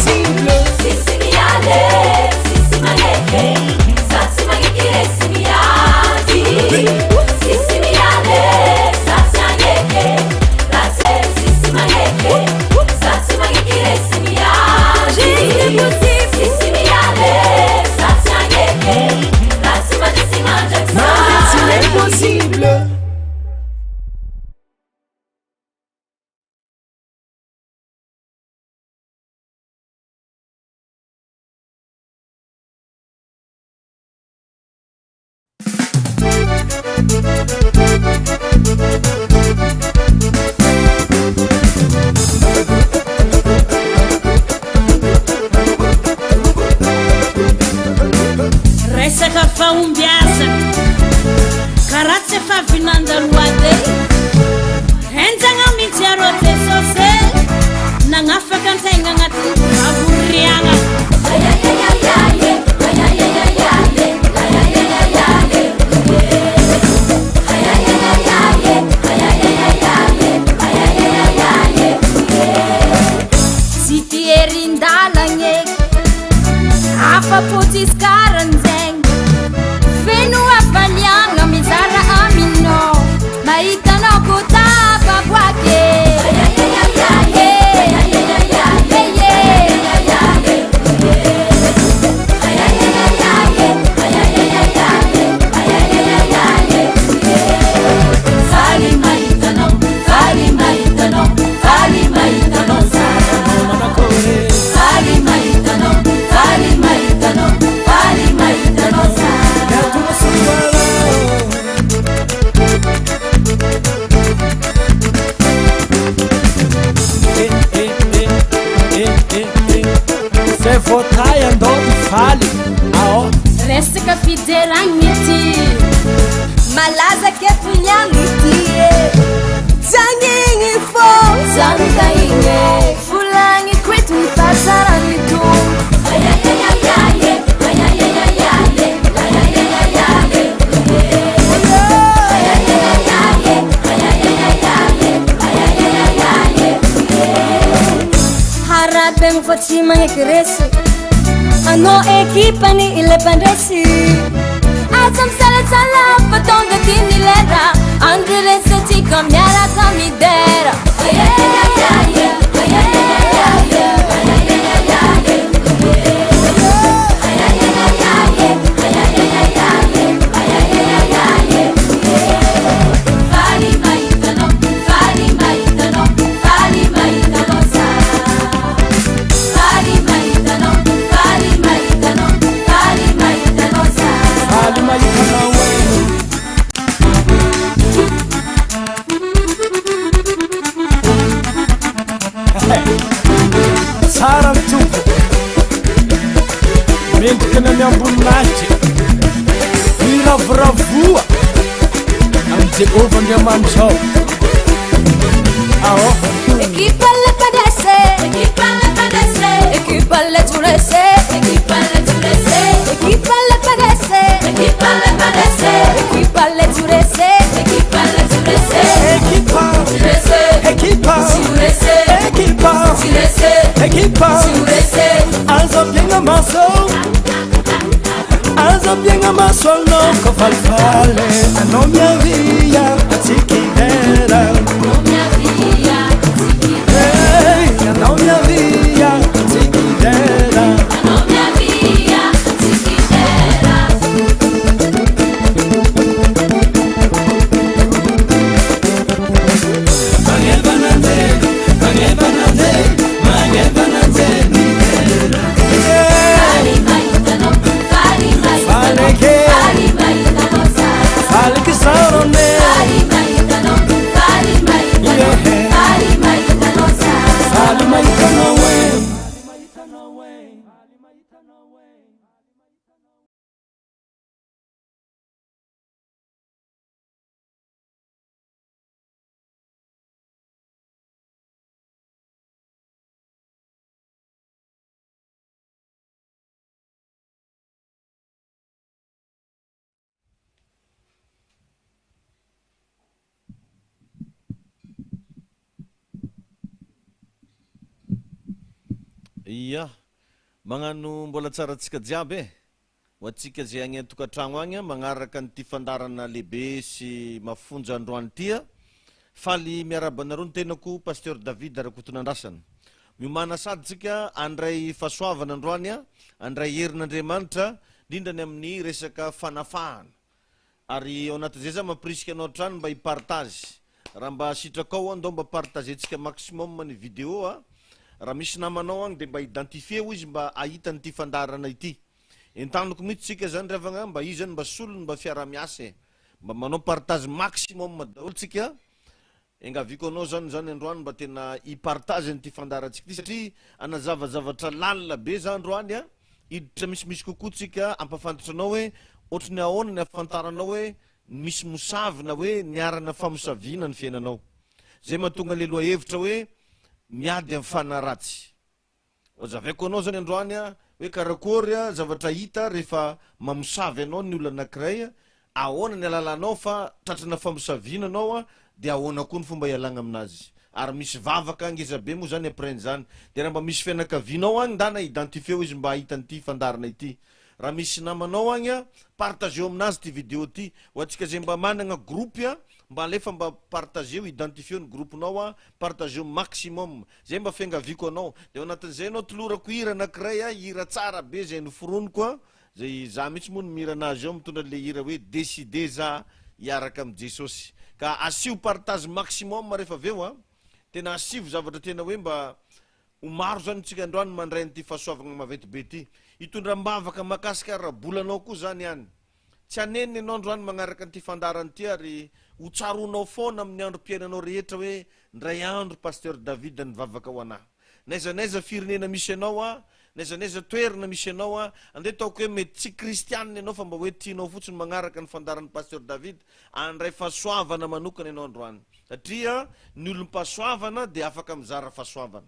possible. Tsisy miady e, tsisy magneky Za tsy magneky resy miady Tsisy miady e, za tsy agneky Raha tsy tsisy magneky Za tsy magneky resy miady Tsisy miady e, za tsy agneky Raha tsy mandresy Mandresy mandrakizay. L'impossible. Resaka fahombiazana karaha tsy efa avy nandalo ady e. Henjagna mihitsy arô Jesosy e. Nagnafaka antegna agnatin'ny fahoriagna. Tsy ty herin-dalagna e, afa-po tsisy karan'zegny. Feno hafaliagna mizara aminao, mahita anao ko tafaboaky e. Faly mahita anao, faly mahita anao, faly mahita anao za. Faly mahita anao, faly mahita anao, faly mahita anao za. Eh, eh, eh, eh, eh, eh. Zay voatay andao hifaly ao. Resaka fideragna ity. Malaza keto niany ity e. Zagny fô, zany tahigny e. Volagniko eto ny fahasaran'ny Tompo. Harapegny fa tsy magneky resy. Anao ekipany ilay mpandresy. Aza misalatsala fa tonga ty ny lera. Andreresantsika miaraka midera. Faly mahita anao, faly mahita anao, faly mahita anao za. Faly mahita anao, faly mahita anao, faly mahita anao za. Faly mahita anao e. Tsara ny Tompo, mendrika ny amiam-boninahitra, miravoravoa amin'i Jehovah Andriamanitrao. Ao. Ekipa le mpandresy. Ekipa le mpandresy. Ekipa le toresy. Ekipa le toresy. Ekipa le mpandresy. Ekipa le mpandresy. Ekipa le toresy. Ekipa le toresy. Ekipa, Toresy. ekipa, Toresy. ekipa, Toresy. ekipa. Toresy. Aza ampiagna maso, aza ampiagna maso anao ka falifaly anao miavia atsikidera. Miavia, Hey, anao miavia atsikidera. anao miavia, tsikidera. Faly mahita anao, faly mahita anao, faly mahita anao za. Faly kisarone. Faly mahita anao, faly mahita anao, faly mahita anao za. Faly mahita anao e. Ia, magnano mbola tsara antsika jiaby e! Ho antsika izay agny an-tokantragno agny magnaraka an'ity fandaharana lehibe sy mafonja androany ity a! Faly miarahaba anareo ny tenako Pasteur David Rakotonandrasana. Miomàna sady tsika handray fahasoavana androany a, handray herin'Andriamanitra, indrindra ny amin'ny resaka fanafahana. Ary ao anatin'izay za mampirisika anao hatrany mba hi-partage. Raha mba sitrakao andao mba partager-tsika maximum ny vidéo a. Raha misy namanao agny dia mba identifier-o izy mba hahita an'ity fandaharana ity. Entaniko mihitsy tsika zany ry havagna mba io zany mba solony mba fiaraha-miasa e. Mba manao partage maximum daholo tsika. Engaviako anao zany zany androany mba tena hi partage an'ity fandaharantsika ity satria hanazava zavatra lalina be za androany a, hiditra misimisy kokoa tsika hampafantatra anao hoe ohatry ny ahoana ny ahafantaranao hoe misy mosavy na hoe niharana famosaviana ny fiainanao. Zay mahatonga le lohahevitra hoe miady amin'ny fanahy ratsy. Hozavaiko anao zany androany a, hoe karakory a zavatra hita rehefa mamosavy anao ny olona anakiray a, ahoana ny alalanao fa tratrana famosaviana anao a, de ahoana koa ny fomba ialagna aminazy. Ary misy vavaka ngeza be moa zany après an'izany. De raha mba misy fianakavianao agny ndana identifieo izy mba hahita an'ity fandaharana ity. Raha misy namanao agny a, partageo aminazy ty video ty. Ho antsika zay mba managna groupe a, mba alefa mba partageo, identifieo ny groupe-nao a, partageo maximum. Zay mba fiangaviako anao. De ao anatin'izay ianao tolorako hira anakiray a, hira tsara be zay noforoniko a, zay za mihitsy moa no mihira anazy ao, mitondra an'le hira hoe décidé za hiaraka amin'i Jesosy. Ka asio partage maximum rehefa avy eo a, tena asivo zavatra tena hoe mba ho maro zany tsika androany mandray an'ity fahasoavagna maventy be ty. Hitondra am-bavaka mahakasika ara-bolanao koa zany any. Tsy hanenina ianao androany magnaraka an'ity fandaharana ity ary ho tsaroanao foana amin'ny androm-piainanao rehetra hoe indray andro Pasteur David nivavaka ho anah. N'aiza n'aiza firenena misy anao a, n'aiza n'aiza toerana misy anao a, andeha ataoko hoe mety tsy kristianina ianao fa mba hoe tianao fotsiny magnaraka ny fandaharan'i Pasteur David, handray fahasoavana manokana ianao androany. Satria ny olom-pahasoavana dia afaka mizara fahasoavana.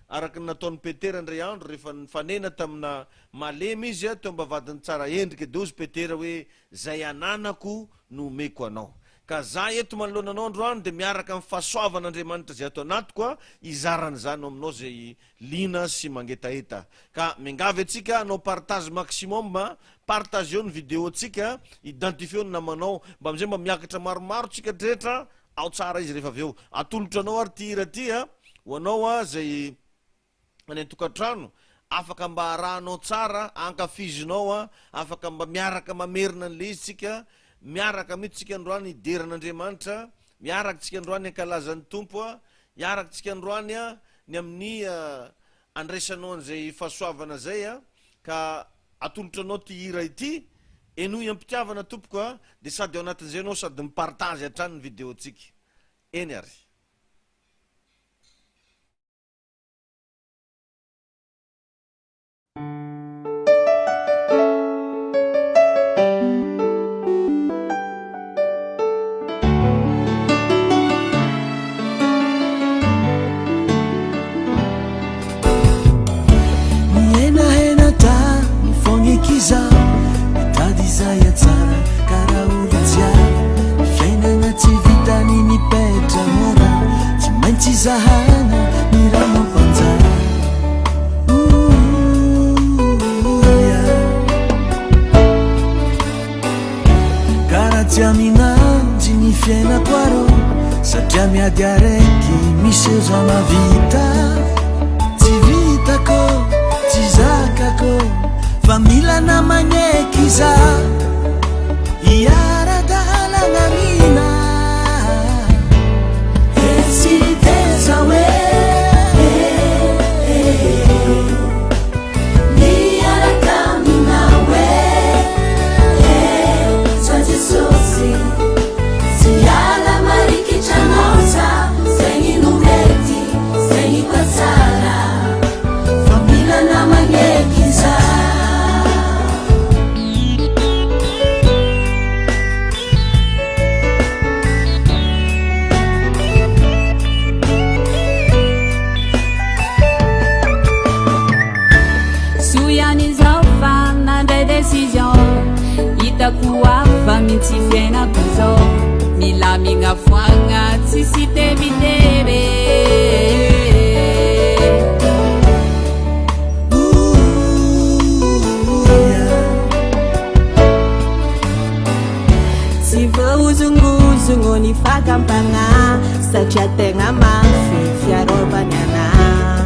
Araka ny nataon'i Petera indray andro rehefa nifanena tamina malemy izy teo am-bavahadin'i Tsaraendrika dia hozy Petera hoe, Izay ananako no omeko anao. Ka za eto manoloana anao androany dia miaraka amin'ny fahasoavan'Andriamanitra izay ato anatiko hizara an'izany ho aminao izay liana sy mangetaheta. Ka miangavy antsika hanao partage maximum, partageo ny vidéo-ntsika, identifieo ny namanao, mba amin'izay mba miakatra maromaro tsika drehetra Ao tsara izy rehefa avy eo. Atolotro anao ary ity hira ity a, ho anao a izay any an-tokantrano, afaka mba arahanao tsara, ankafizinao a, afaka mba miaraka mamerina an'ilay izy tsika, miaraka mihitsy tsika androany hidera an'Andriamanitra, miaraka tsika androany hankalaza ny Tompo a, hiaraka tsika androany a, ny amin'ny andraisanao an'izay fahasoavana izay a, ka Atolotra anao ity hira ity, henoy am-pitiavana tompoko a, dia sady ao anatin'izay ianao sady mi-partage hatrany ny video-ntsika. Eny ary. Mihenahena tany fogna za mitady izay hatsara karaha olo jiaby ny fiainana tsy vitany mipetra mora tsy maintsy zahana ny raha mampanjary Karaha tsy aminanjy ny fiainako arô Satria miady araiky miseho za mahavita Tsy vitako, tsy zakako Fa mila namagneky za Hiara-dalagna amina Tsy teza hoe Miaraka aminao e Za Jesosy Tsy hiala marikitra anao za Zegny no mety, zegny koa tsara Fa mila namagneky za. Soa ihany izao fa nandray décision Hitako hafa mintsy fiainako izao Milamigna foagna tsisy tebiteby. Fakam-pagnahy satria tegna mafy fiarovagna anah.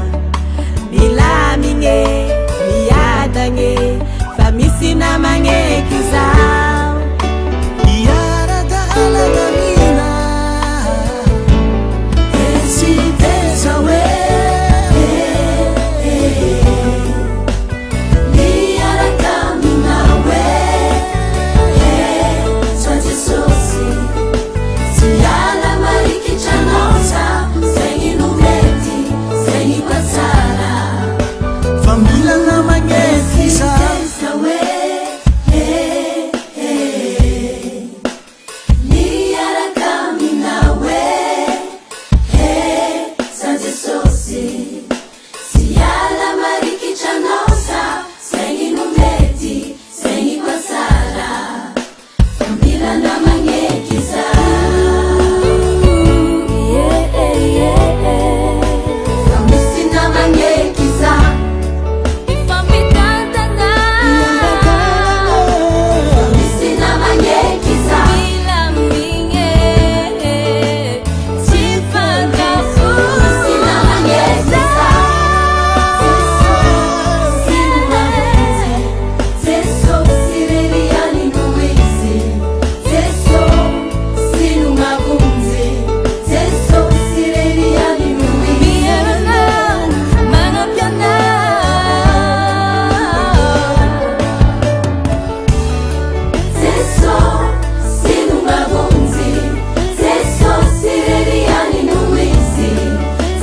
Milamigny, miadagny fa misy namagneky izaho. Hiara-dalana amina Tetsy teza hoe Miaraka aminao e, Za Jesosy Tsy hiala marikitra anao za Zegny no mety, zegny koa tsara. Fa mila namagneky izaho. Teza hoe Miaraka aminao e, Za Jesosy Tsy hiala marikitra anao za Zegny no mety, zegny koa tsara Fa mila namagneky za Fa misy namagneky za Mifampitantana. Fa misy namagneky za Milamigny, tsy mifankafoy. Misy namagneky za Jesosy no mamonjy Jesosy irery ihany no izy Jesosy no mamonjy Jesosy irery ihany no izy Miaro anao, manampy anao. Jesosy no mamonjy Jesosy irery ihany no izy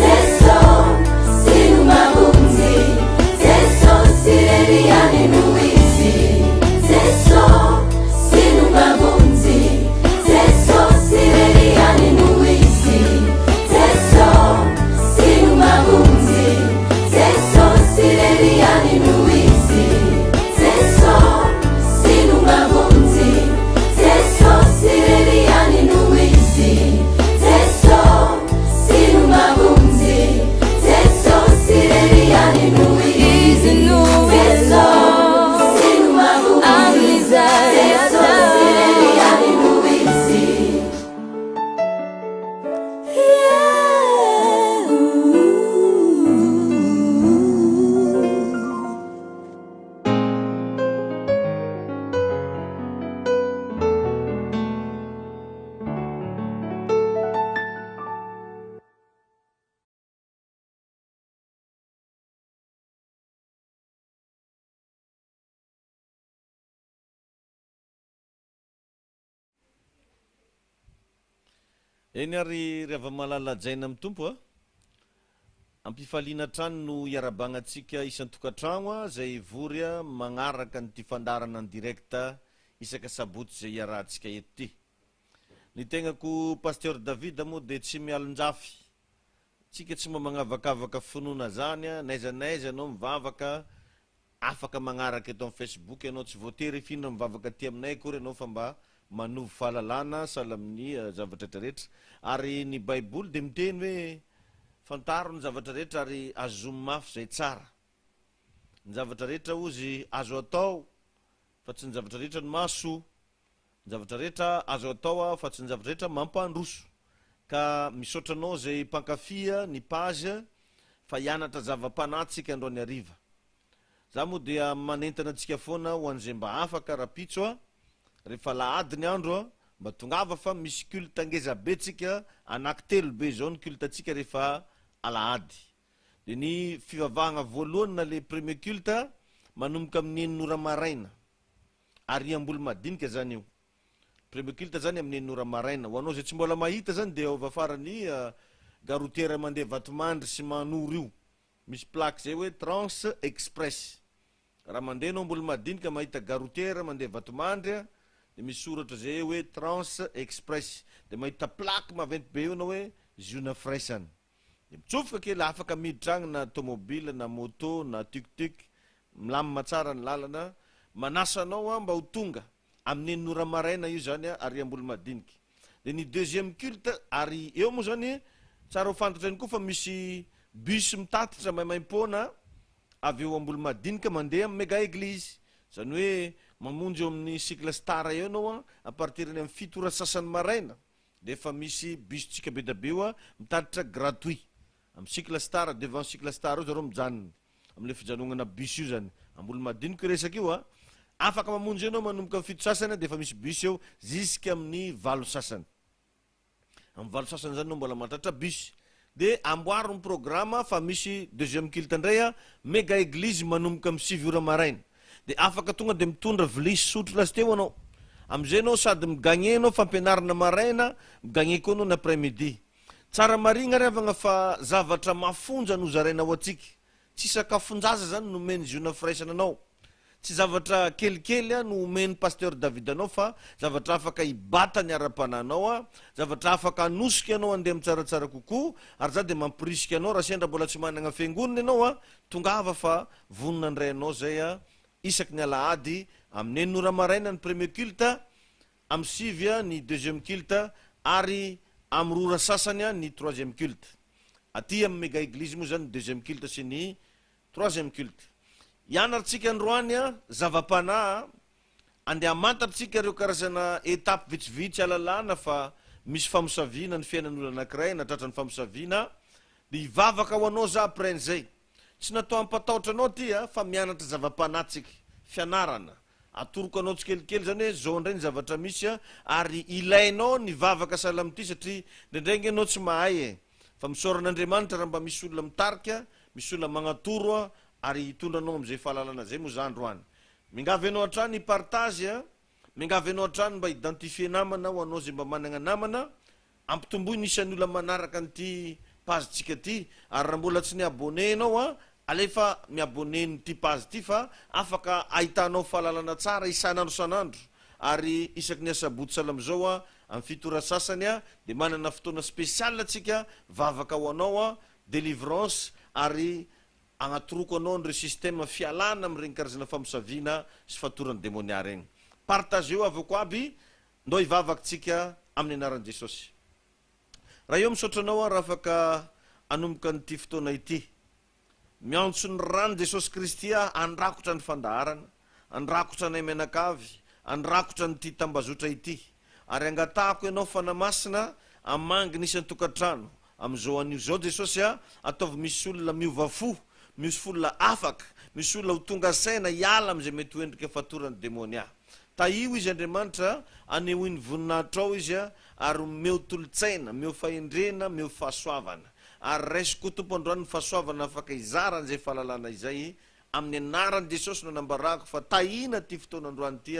Jesosy no mamonjy Jesosy irery ihany no izy Jesosy no mamonjy Jesosy irery ihany no izy Jesosy no mamonjy Jesosy irery ihany no izy Jesosy no mamonjy Jesosy irery ihany no izy Jesosy no mamonjy Jesosy irery ihany no izy Izy no Jesosy no mamonjy Amin'izay Jesosy irery ihany no izy. Eny ary ry hava-malala hajaina amin'ny Tompo a! Am-pifaliana hatrany no iarahabagna antsika isan-tokantragno a, izay vory a magnaraka an'ity fandaharana en direct isaka sabotsy izay iarahantsika eto ity. Ny tegnako Pasteur David moa dia tsy mialon-jafy. Tsika tsy mba magnavakavaka finoana zany a, n'aiza n'aiza ianao mivavaka Afaka magnaraka eto am Facebook ianao, tsy voatery hifindra mivavaka aty aminay akory ianao fa mba manovo fahalalana sahala amin'ny zavatra rehetra rehetra. Ary ny baiboly dia miteny hoe fantaro ny zavatra rehetra ary azomy mafy izay tsara. Ny zavatra rehetra hozy azo atao fa tsy ny zavatra rehetra no mahasoa. Ny zavatra rehetra azo atao fa tsy ny zavatra rehetra mampandroso. Ka misaotra anao izay mpankafy ny page fa hianatra zava-panahy tsika androany hariva. Za moa dia manentana antsika foana ho an'izay mba afaka rapitso a, rehefa alahady ny andro a, mba tongava fa misy culte ngeza be tsika, anaky telo be izao ny culte tsika rehefa alahady. Dia ny fivavahagna voalohany na le premier culte manomboka amin'ny enina ora maraina. Ary Ambolomadinika zany io. Premier culte zany amin'ny enina ora maraina. Ho anao izay tsy mbola mahita zany dia ao avafaran'ny gare routière mandeha Vatomandry sy Mahanoro io. Misy plaque zay hoe Trans Express. Raha mandeha enao Ambolomadinika mahita gare routière mandeha Vatomandry dia misy soratra zay hoe Trans Express. Dia mahita plaque maventy be eo enao hoe Ziona Firaisana. Dia mitsofoka kely, afaka miditra agny na tomobile na moto na tuc tuc, milamina tsara ny lalana, manasa anao aho mba ho tonga amin'ny enina ora maraina io zany ary Ambolomadinika. Dia ny deuxième culte ary eo moa zany tsara ho fantatra ihany koa fa misy bus mitatitra maimaimpoana avy eo Ambolomadinika mandeha amin'ny mega eglise, zany hoe mamonjy eo amin'ny cycle star eo ianao à partir ny amin'ny fito ora sasany maraina. de efa misy bus-tsika be da be io a, mitatitra gratuit. Am cycle star, devant cycle star eo zareo mijanona, amle fijanognana bus io zany. Ambolomadinika io resaka io a. Afaka mamonjy eo anao manomboka am fito sasany de efa misy bus eo jusque amin'ny valo sasany. Amin'ny valo sasany zany anao mbola mahatratra bus. De amboaro ny programme fa misy deuxième culte ndray a, mega eglise manomboka amin'ny sivy ora maraina. De afaka tonga de mitondra vilia sy sotro lasteo anao. Amizay anao sady mi-gagner anao fampianarana maraina, mi-gagner koa anao ny après midi. Tsara marigna ry havagna fa zavatra mafonja no zaraina ho antsika. Tsy sakafon-jaza zany no omen'i Ziona firaisana anao. Tsy zavatra kelikely no omen'i Pasteur David anao fa zavatra afaka hibata ny ara-panahinao, zavatra afaka hanosika anao handeha amin'ny tsaratsara kokoa, ary za dia mampirisika anao raha sendra mbola tsy managna fiangonana ianao, tongava fa vonona handray anao zay isaky ny alahady amin'ny enina ora maraina ny premier culte, amin'ny sivy ny deuxième culte ary amin'ny roa ora sasany ny troisième culte. Aty amin'ny mega eglise moa zany ny deuxième culte sy ny troisième culte. Hianarantsika androany zava-panahy, andeha hamantatritsika ireo karazana étape vitsivitsy ahalalana fa misy famosaviana ny fiainan'olona anankiray na tratran'ny famosaviana, dia hivavaka ho anao za après an'izay. Tsy natao hampatahotra anao aty fa mianatra zava-panahy tsika, fianarana. Atoroko anao tsikelikely zany hoe zao indray ny zavatra misy ary ilainao ny vavaka sahala amin'ity satria indraindray ange ianao tsy mahay e! Fa misaora an'Andriamanitra raha mba misy olona mitarika, misy olona magnatoro ary hitondra anao amin'izay fahalalana izay moa za androany. Miangavy anao hatrany hi-partage a, miangavy anao hatrany mba hi-identifier namana ho anao izay mba managna namana, Ampitomboy ny isan'ny olona manaraka an'ity page tsika ity ary raha mbola tsy ni-abonné ianao an, alefa mi-abonné n'ity page ity fa afaka ahitanao fahalalana tsara isan'andro isan'andro ary isaky ny asabotsy sahala amin'izao an, amin'ny fito ora sasany an, dia manana fotoana spécial tsika, vavaka ho anao an, délivrance ary agnatoroko anao an'ireo système fialana amin'ireny karazana famosaviana sy fatoran'ny demonia ireny. Partageo avoko aby Ndao hivavaka tsika amin'ny anaran'i Jesosy. Ray ô misaotra anao aho raha afaka hanomboka an'ity fotoana ity. Miantso ny ran'i Jesosy Kristy aho handrakotra ny fandaharana, handrakotra anay mianakavy, handrakotra an'ity tambazotra ity. Ary angatahako Ianao Fanahy Masina hamangy ny isan-tokantrano amin'izao anio izao Jesosy a, ataovy misy olona miova fo, misy olona afaka, misy olona ho tonga saina hiala amin'izay mety ho endrika fatoran'ny demonia. Tahio izy Andriamanitra, anehoy ny voninahitrao izy ary omeo tolo-tsaina, omeo fahendrena, omeo fahasoavana. Ary raiso koa Tompo androany ny fahasoavana afaka hizara an'izay fahalalana izay. Amin'ny anaran'i Jesosy no anambarako fa tahina ity fotoana androany ity,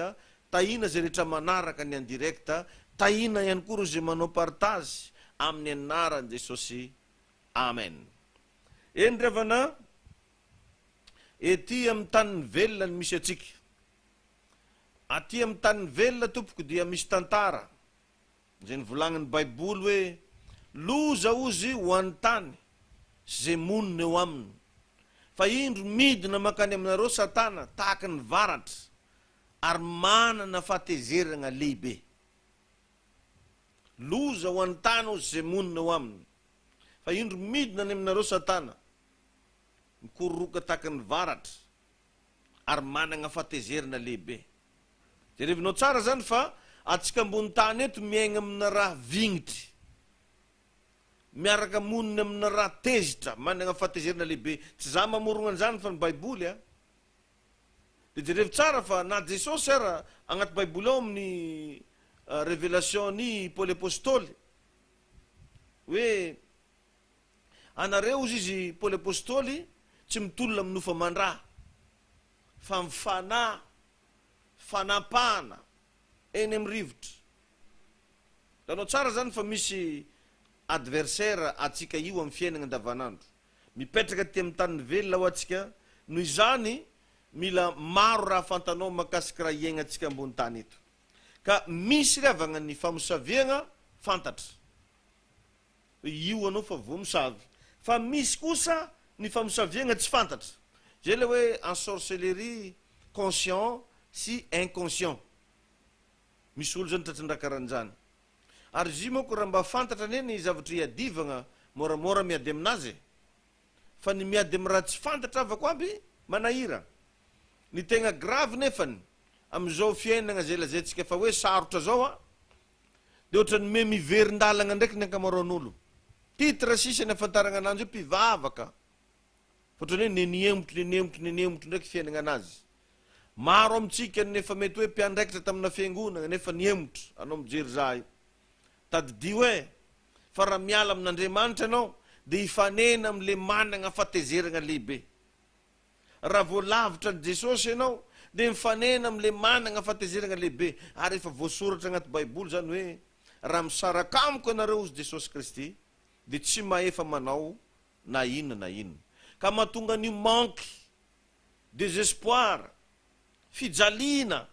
tahina izay rehetra manaraka ny en direct, tahina ihany koa ireo izay manao partage, amin'ny anaran'i Jesosy. Amen. Eny ry havana, ety amin'ny tanin'ny velona no misy antsika. Aty amin'ny tanin'ny velona tompoko dia misy tantara izay novolagnin'ny baiboly hoe loza ozy ho an'ny tany sy izay monina eo aminy fa indro midina mankany aminareo satana tahaky ny varatra ary manana fahatezeragna lehibe. Loza ho an'ny tany ozy izay monina eo aminy fa indro midina any aminareo satana mikororoka tahaky ny varatra ary managna fahatezerana lehibe. Jerevinao tsara zany fa atsika ambony tany eto miaigna amina raha vignitry, miaraka monina amina raha tezitra, managna fahatezerana lehibe. Tsy za mamorogna an'izany fa ny baiboly a. De jerevo tsara fa na Jesosy ara agnaty baiboly ao amin'ny revelation ny Paoly Apostoly hoe Anareo, hozy izy, Paoly Apostoly, tsy mitolona amin'ny nofo aman-dra, fa amin'ny fanahy, fanampahana eny amin'ny rivotra. Hitanao tsara izany fa misy adversaire antsika io amin'ny fiainana andavanandro. Mipetraka aty amin'ny tanin'ny velona hoa tsika, noho izany mila maro raha fantanao mahakasika raha iainantsika ambony tany eto. Ka misy ry havagna ny famosaviagna fantatra. Hoe io anao fa voamosavy. Fa misy kosa ny famosaviagna tsy fantatra. Zay le hoe ensorcellerie conscient sy inconscient. Misy olo zany tratry ny raha karan'izany. Ary izy io manko raha mba fantatra anie ny zavatra iadivagna moramora miady aminazy e. Fa ny miady am raha tsy fantatra havako aby manahira. Ny tegna grave nefany amizao fiainagna zay lazaintsika fa hoe sarotra zao an. Dia ohatran'ny me miverin-dalagna ndraiky ny ankamaroan'olo. Titre sisa ny ahafantaragna ananjy hoe mpivavaka. Fa ohatran'ny hoe neniemotro neniemotro neniemotro ndraiky fiainagna anazy. Maro amintsika no efa mety hoe mpiandraikitra tamina fiangonagna nefa nihemotra, anao mijery za io. Tadidio e, fa raha miala amin'Andriamanitra ianao dia hifanena amin'le managna fahatezeragna lehibe. Raha vao lavitra an'i Jesosy ianao dia mifanena amin'le managna fahatezeragna lehibe. Ary efa voasoratra agnaty baiboly zany hoe raha misaraka amiko ianareo hozy Jesosy Kristy dia tsy mahefa manao na inona na inona. Ka mahatonga an'io manque, desespoir, fijaliana,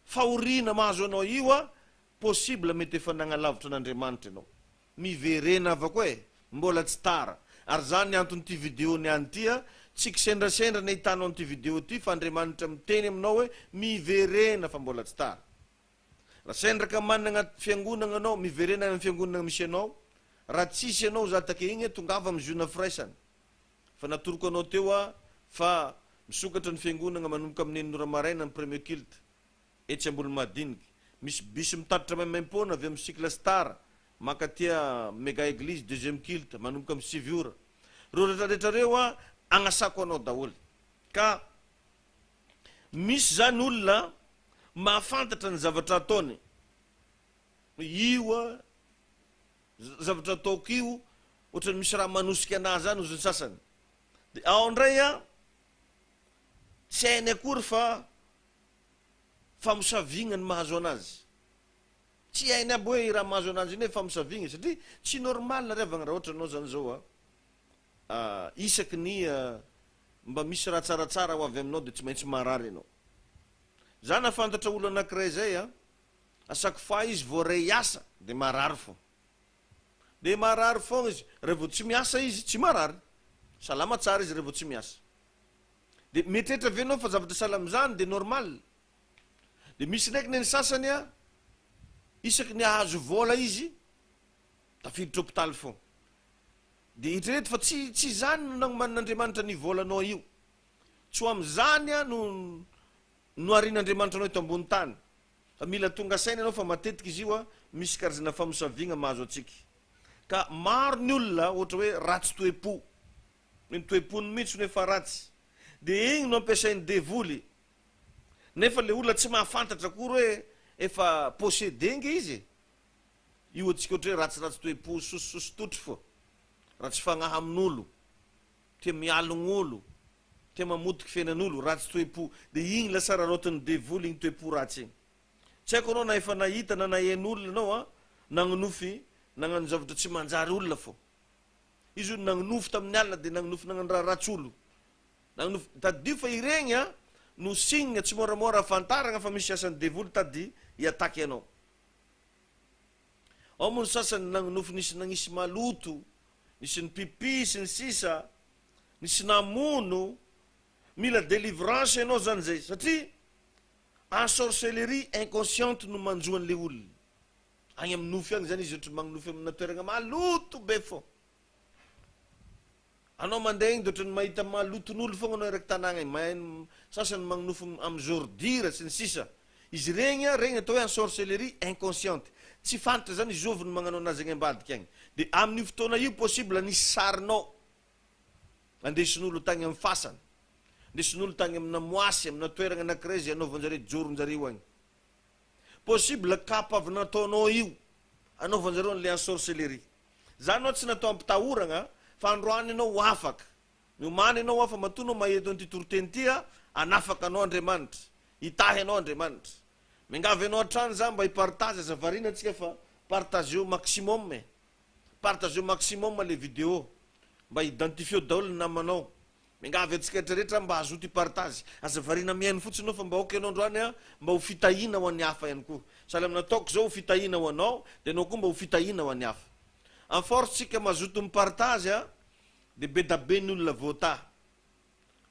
fahoriana mahazo anao io a, possible mety efa nagnalavitra an'Andriamanitra ianao. Miverena avako e! Mbola tsy tara. Ary zany ny anton'ity video niany ity a, tsy kisendrasendra ny ahitanao an'ity video ity fa Andriamanitra miteny aminao hoe miverena fa mbola tsy tara. Raha sendra ka managna fiangonagna anao, miverena any amin'ny fiangonagna misy anao, raha tsisy anao za take igny tongava amin'ny ziona firaisana. Fa natoroko anao teo a fa misokatra ny fiangonagna manomboka amin'ny enina ora maraina ny premier culte etsy Ambolomadinika. Misy bus mitatitra maimaimpoana avy amin'ny cycle star mankaty mega eglise deuxième culte manomboka amin'ny 9 ora. Reo retraretra reo a agnasako anao daholo. Ka Misy zany olona mahafantatra ny zavatra ataony hoe io a zavatra ataoko io ohatran'ny misy raha manosika anahy zany ozy ny sasany de ao ndray a tsy hainy akory fa famosaviagna ny mahazo anazy tsy hainy aby hoe i raha mahazo ananjy iny hoe famosaviagna satria tsy normal ry havagna raha ohatra anao zany zao a isaky ny mba misy raha tsaratsara ho avy aminao dia tsy maintsy marary ianao. Za nafantatra olo anakiray zay a, à chaque fois izy vao re hiasa dia marary fô. Dia marary foagna izy, revo tsy miasa izy tsy marary, salama tsara izy revo tsy miasa. Dia mieritreritra ve ianao fa zavatra sahala amin'izany dia normal? Dia misy ndraiky ny sasany a, isaky ny ahazo vola izy tafiditra hopitaly fô. Dia eritrereto fa tsy tsy izany no nagnomanin'Andriamanitra ny volanao io. Tsy ho amin'izany no noharin'Andriamanitra anao eto ambony tany. Fa mila tonga saina ianao fa matetika izy io misy karazana famosaviagna mahazo antsika. Ka maro ny olona ohatra hoe ratsy toe-po. Ny toe-pony mihitsy no efa ratsy. Dia igny no ampiasain'ny devoly. Nefa le olona tsy mahafantatra akory hoe efa possédé nge izy e. Io antsika ohatra hoe ratsiratsy toe-po, sosososototry fô, ratsy fagnahy amin'olo, tia mialogn'olo, tia mamotiky fiainan'olo, ratsy toe-po, de igny lasa raraotin'ny devoly igny toe-po ratsy igny. Tsy haiko anao na efa nahita na naheno olona anao an, nagnonofy nagnano zavatra tsy manjary olona fô. Izy hono nagnonofy tamin'ny alina de nagnonofy nagnano raha ratsy olo. Nagnonofy, tadidio fa iregny an no signe tsy môramôra ahafantaragna fa misy asan'ny devoly tady hi-attaquer anao. Ao moa ny sasany nagnonofy nisy nagnisy maloto, nisy nipipy sy ny sisa, nisy namono, mila délivrance ianao zany zay satria ensorcellerie inconsciente no manjo an'le olona, agny amin'ny nofy agny zany izy ohatry magnonofy amina toeragna maloto be fô. Anao mandeha igny de ohatran'ny mahita maloton'olo fogna anao eraky tanagna igny, mahay sasany magnonofy am ordure sy ny sisa Izy regny a, regny atao hoe ensorcellerie inconsciente, tsy fantatra zany izovy no magnano anazy agny ambadika agny, de amin'io fotoana io possible nisy sarinao andesin'olo tagny am fasana, andesin'olo tagny amina moasy, amina toeragna anakiray zay anaovanjare joronjareo agny, possible kapa avy nataonao io anaovanjareo anle ensorcellerie. Zany hoa tsy natao ampitahoragna fa androany ianao ho afaka. Miomàna ianao hoa fa matoa anao maheno an'ity toriteny ity a, hanafaka anao Andriamanitra. Hitahy anao Andriamanitra. Miangavy anao hatrany za mba hi-partage, aza variana antsika fa partageo maximum e. Partageo maximum le video mba identifieo daholo ny namanao. Miangavy antsika rehetra rehetra mba hazoto hi-partage. Aza variana mihaino fotsiny ianao fa mba aoka ianao androany a mba ho fitahiana ho an'ny hafa ihany koa. Sahala amin'ny nataoko izao ho fitahiana ho anao dia ianao koa mba ho fitahiana ho an'ny hafa. En force tsika mazoto mi-partage a dia be da be ny olona voatahy.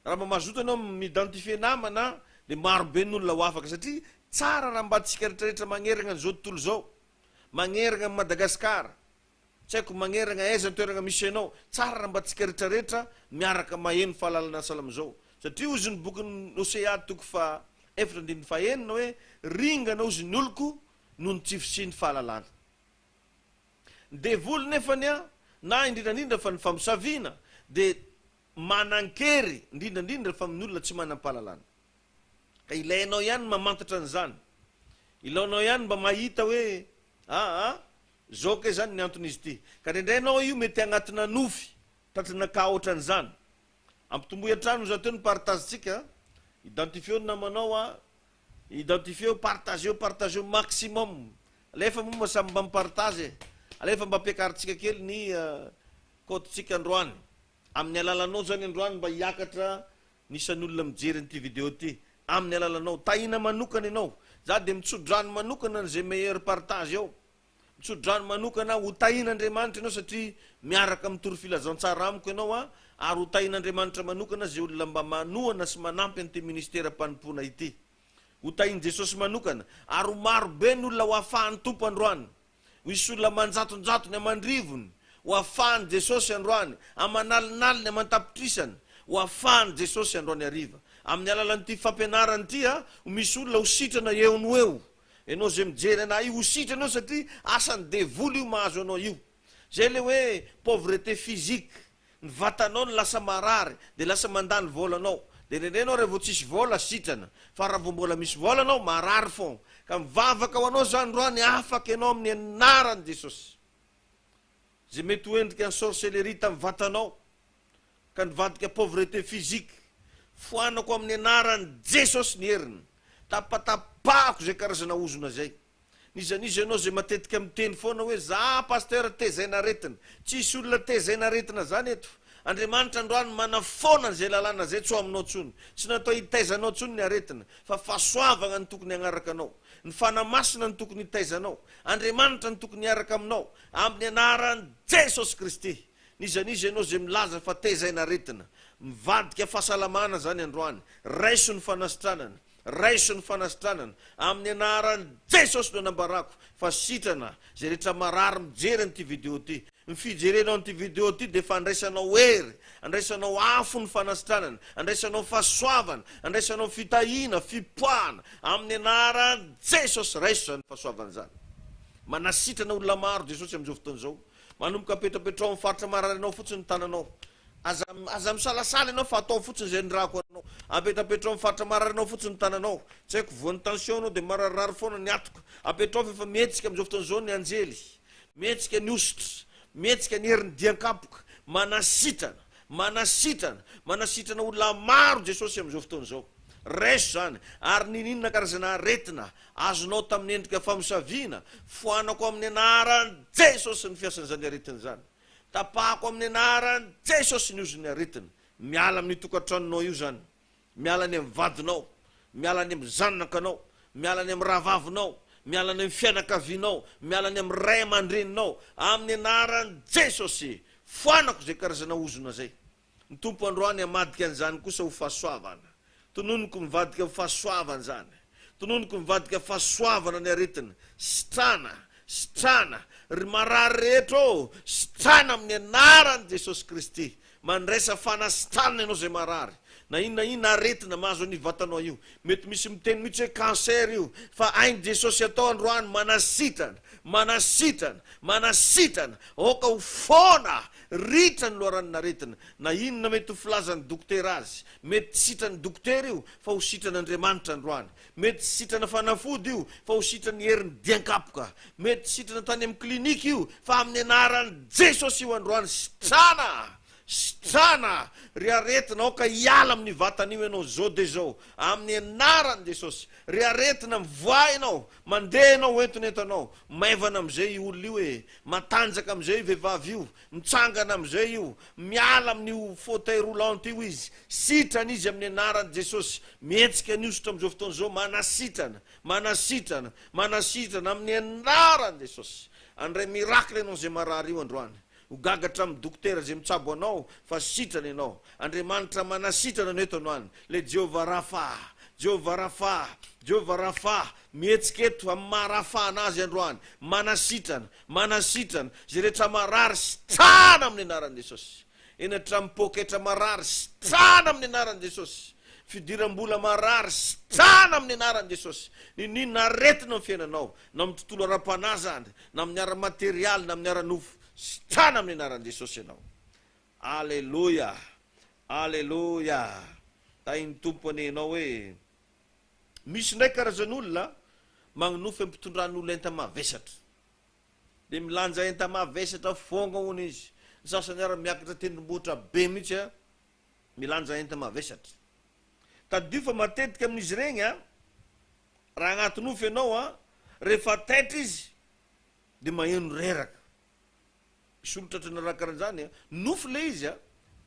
Raha mba mazoto ianao mi-identifier namana dia maro be ny olona ho afaka satria tsara raha mba tsika rehetra rehetra magneragna an'izao tontolo izao, magneragna an'i Madagasikara. Tsy haiko magneragna aiza ny toeragna misy anao, tsara raha mba tsika retraretra miaraka maheno fahalalana salamizao, satria hozy ny bokin'i Hosea toko faha efatra andininy faha enina hoe ringana hozy ny oloko noho ny tsy fisian'ny fahalalana. Ny devoly nefany an, na indrindra indrindra fa ny famosaviana dia manan-kery indrindra indrindra fa amin'ny olona tsy manam-pahalalana. Ka ilainao ihany ny mamantatra an'izany. Ilainao ihany mba mahita hoe aa zao kay zany ny anton'izy ity. Ka indraindray ianao io mety agnatina nofy, tratrana cas ohatran'izany. Ampitomboy hatrany hoy za teo ny partage-tsika, identifieo ny namanao a, identifieo, partageo, partageo maximum. Alefa moa mba samy mba mi-partage e. Alefa mba ampiakarintsika kely ny cote-tsika androany. Amin'ny alalanao zany androany mba hiakatra ny isan'ny olona mijery an'ity video ity. Amin'ny alalanao. Tahina manokana ianao. Za dia mitso-drano manokana an'izay meilleur partage ao. Mitso-drano manokana aho. Ho tahin'Andriamanitra ianao satria miaraka mitory filazantsara amiko ianao an, ary ho tahin'Andriamanitra manokana izay olona mba manohana sy manampy an'ity ministeram-panompoana ity. Ho tahin'i Jesosy manokana, ary ho maro be ny olona ho afahan'ny Tompo androany. Ho hisy olona aman-jatonjatony, aman-drivony, ho afahan'i Jesosy androany, aman'alinaliny, aman-tapitrisany, ho afahan'i Jesosy androany hariva. Amin'ny alalan'ity fampianarana ity, ho misy olona ho sitrana eo no eo. Ianao izay mijery anah io, ho sitrana eo satria asan'ny devoly io mahazo anao io. Zay le hoe pauvreté physique, ny vatanao no lasa marary, de lasa mandany vola anao. De indraindray anao raha vao tsisy vola sitrana, fa raha vao mbola misy vola anao marary fon. Ka mivavaka ho anao za androany afaka ianao amin'ny anaran'i Jesosy. Zay mety ho endrika ny sorcellerie tamin'ny vatanao ka nivadika pauvreté physique, foanako amin'ny anaran'i Jesosy ny heriny. Tapatapahako izay karazana ozona izay. N'iza n'iza ianao izay matetika miteny foana hoe za pasteur tezaina aretina. Tsisy olona tezaina aretina zany eto. Andriamanitra androany manafoana an'izay lalàna izay tsy ho aminao tsony. Tsy natao hitaiza anao tsony ny aretina fa fahasoavagna no tokony hagnaraka anao. Ny Fanahy Masina no tokony hitaiza anao. Andriamanitra no tokony hiaraka aminao. Amin'ny anaran'i Jesosy Kristy. N'iza n'iza ianao izay milaza fa tezaina aretina. Mivadika fahasalamana zany androany. Raiso ny fanasitranana. Raiso ny fanasitranana. Amin'ny anaran'i Jesosy no anambarako fa sitrana izay rehetra marary mijery an'ity video ity. Ny fijerenao an'ity video ity dia fandraisanao hery, andraisanao afo ny fanasitranana, andraisanao fahasoavana, andraisanao fitahiana, fipoahana. Amin'ny anaran'i Jesosy raiso izany fahasoavana izany. Manasitrana olona maro Jesosy amin'izao fotoana izao. Manomboka apetrapetrao amin'ny faritra marary anao fotsiny ny tananao. Aza aza misalasala ianao fa atao fotsiny izay nirahako anao. Apetrapetrao amin'ny faritra marary anao fotsiny ny tananao. Tsy haiko, voan'ny tension ianao dia mararirary foana ny hatoka. Apetrao fa efa mihetsika amin'izao fotoana izao ny anjely. Mihetsika ny hosotra. Mihetsika ny herin'ny dian-kapoka. Manasitrana. Manasitrana. Manasitrana olona maro Jesosy amin'izao fotoana izao. Raiso izany. Ary n'inon'inona karazana aretina azonao tamin'ny endrika famosaviana, foanako amin'ny anaran'i Jesosy ny fiasan'izany aretina izany. Tapahako amin'ny anaran'i Jesosy ny ozon'ny aretina. Miala amin'io tokantranonao io izany. Miala any amin'ny vadinao. Miala any amin'ny zanakanao. Miala any amin'ny rahavavinao. Miala any amin'ny fianakavianao. Miala any amin'ny ray aman-dreninao. Amin'ny anaran'i Jesosy. Foanako izay karazana ozona izay. Ny Tompo androany hamadika an'izany kosa ho fahasoavana. Tononiko mivadika ho fahasoavana izany. Tononiko mivadika fahasoavana ny aretina. Sitrana! Sitrana! Ry marary rehetra ô! Sitrana amin'ny anaran'i Jesosy Kristy. Mandraisa fanasitranana ianao izay marary. Na inona na inona aretina mahazo an'io vatanao io. Mety misy miteny mihitsy hoe cancer io. Fa hain'i Jesosy atao androany manasitrana! Manasitrana! Manasitrana! Aoka ho foana! Ritra ny loharanon'aretina, na inona mety ho filazan'ny dokotera azy. Mety tsy sitran'ny dokotera io, fa ho sitran'Andriamanitra androany. Mety tsy sitrana fanafody io, fa ho sitran'ny herin'ny dian-kapoka. Mety tsy sitrana tany amin'ny clinique io, fa amin'ny anaran'i Jesosy io androany, sitrana! Sitrana! Ry aretina, aoka hiala amin'io vatana io ianao izao dia izao, amin'ny anaran'i Jesosy. Ry aretina, mivoaha ianao, mandeha ianao, hoento ny entanao. Maivana amin'izay io olona io e! Matanjaka amin'izay io vehivavy io, mitsangana amin'izay io, miala amin'io fauteuil roulant io izy, sitrana izy amin'ny anaran'i Jesosy, mihetsika ny hosotra amin'izao fotoana izao, manasitrana, manasitrana, manasitrana amin'ny anaran'i Jesosy. Handray miracle ianao izay marary io androany. Ho gaga hatramin'ny dokotera izay mitsabo anao fa sitrana ianao. Andriamanitra manasitrana no eto androany. Ilay Jehovah Rafa, Jehovah Rafa, Jehovah Rafa, mihetsika eto amin'ny maha Rafahana Azy androany. Manasitrana, manasitrana, izay rehetra marary sitrana amin'ny anaran'i Jesosy. Eny hatramin'ny poketra marary sitrana amin'ny anaran'i Jesosy. Fidiram-bola marary, sitrana amin'ny anaran'i Jesosy. N'inon'inona aretina amin'ny fiainanao, na amin'ny tontolo ara-panahy izany, na amin'ny ara-materialy, na amin'ny ara-nofo, sitrana amin'ny anaran'i Jesosy ianao. Aleloia! Aleloia! Tahin'ny Tompo anie ianao e! Misy indray karazan'olona magnonofy am-pitondran'olo enta-mavesatra. Dia milanja enta-mavesatra foagna hono izy. Ny sasany ara miakatra tendrombohitra be mihitsy a, milanja enta-mavesatra. Tadidio fa matetika amin'izy iregny a, raha agnaty nofy ianao a, rehefa taitra izy dia maheno reraka. Misy olo tratran'ny raha karahan'izany a, nofy le izy a,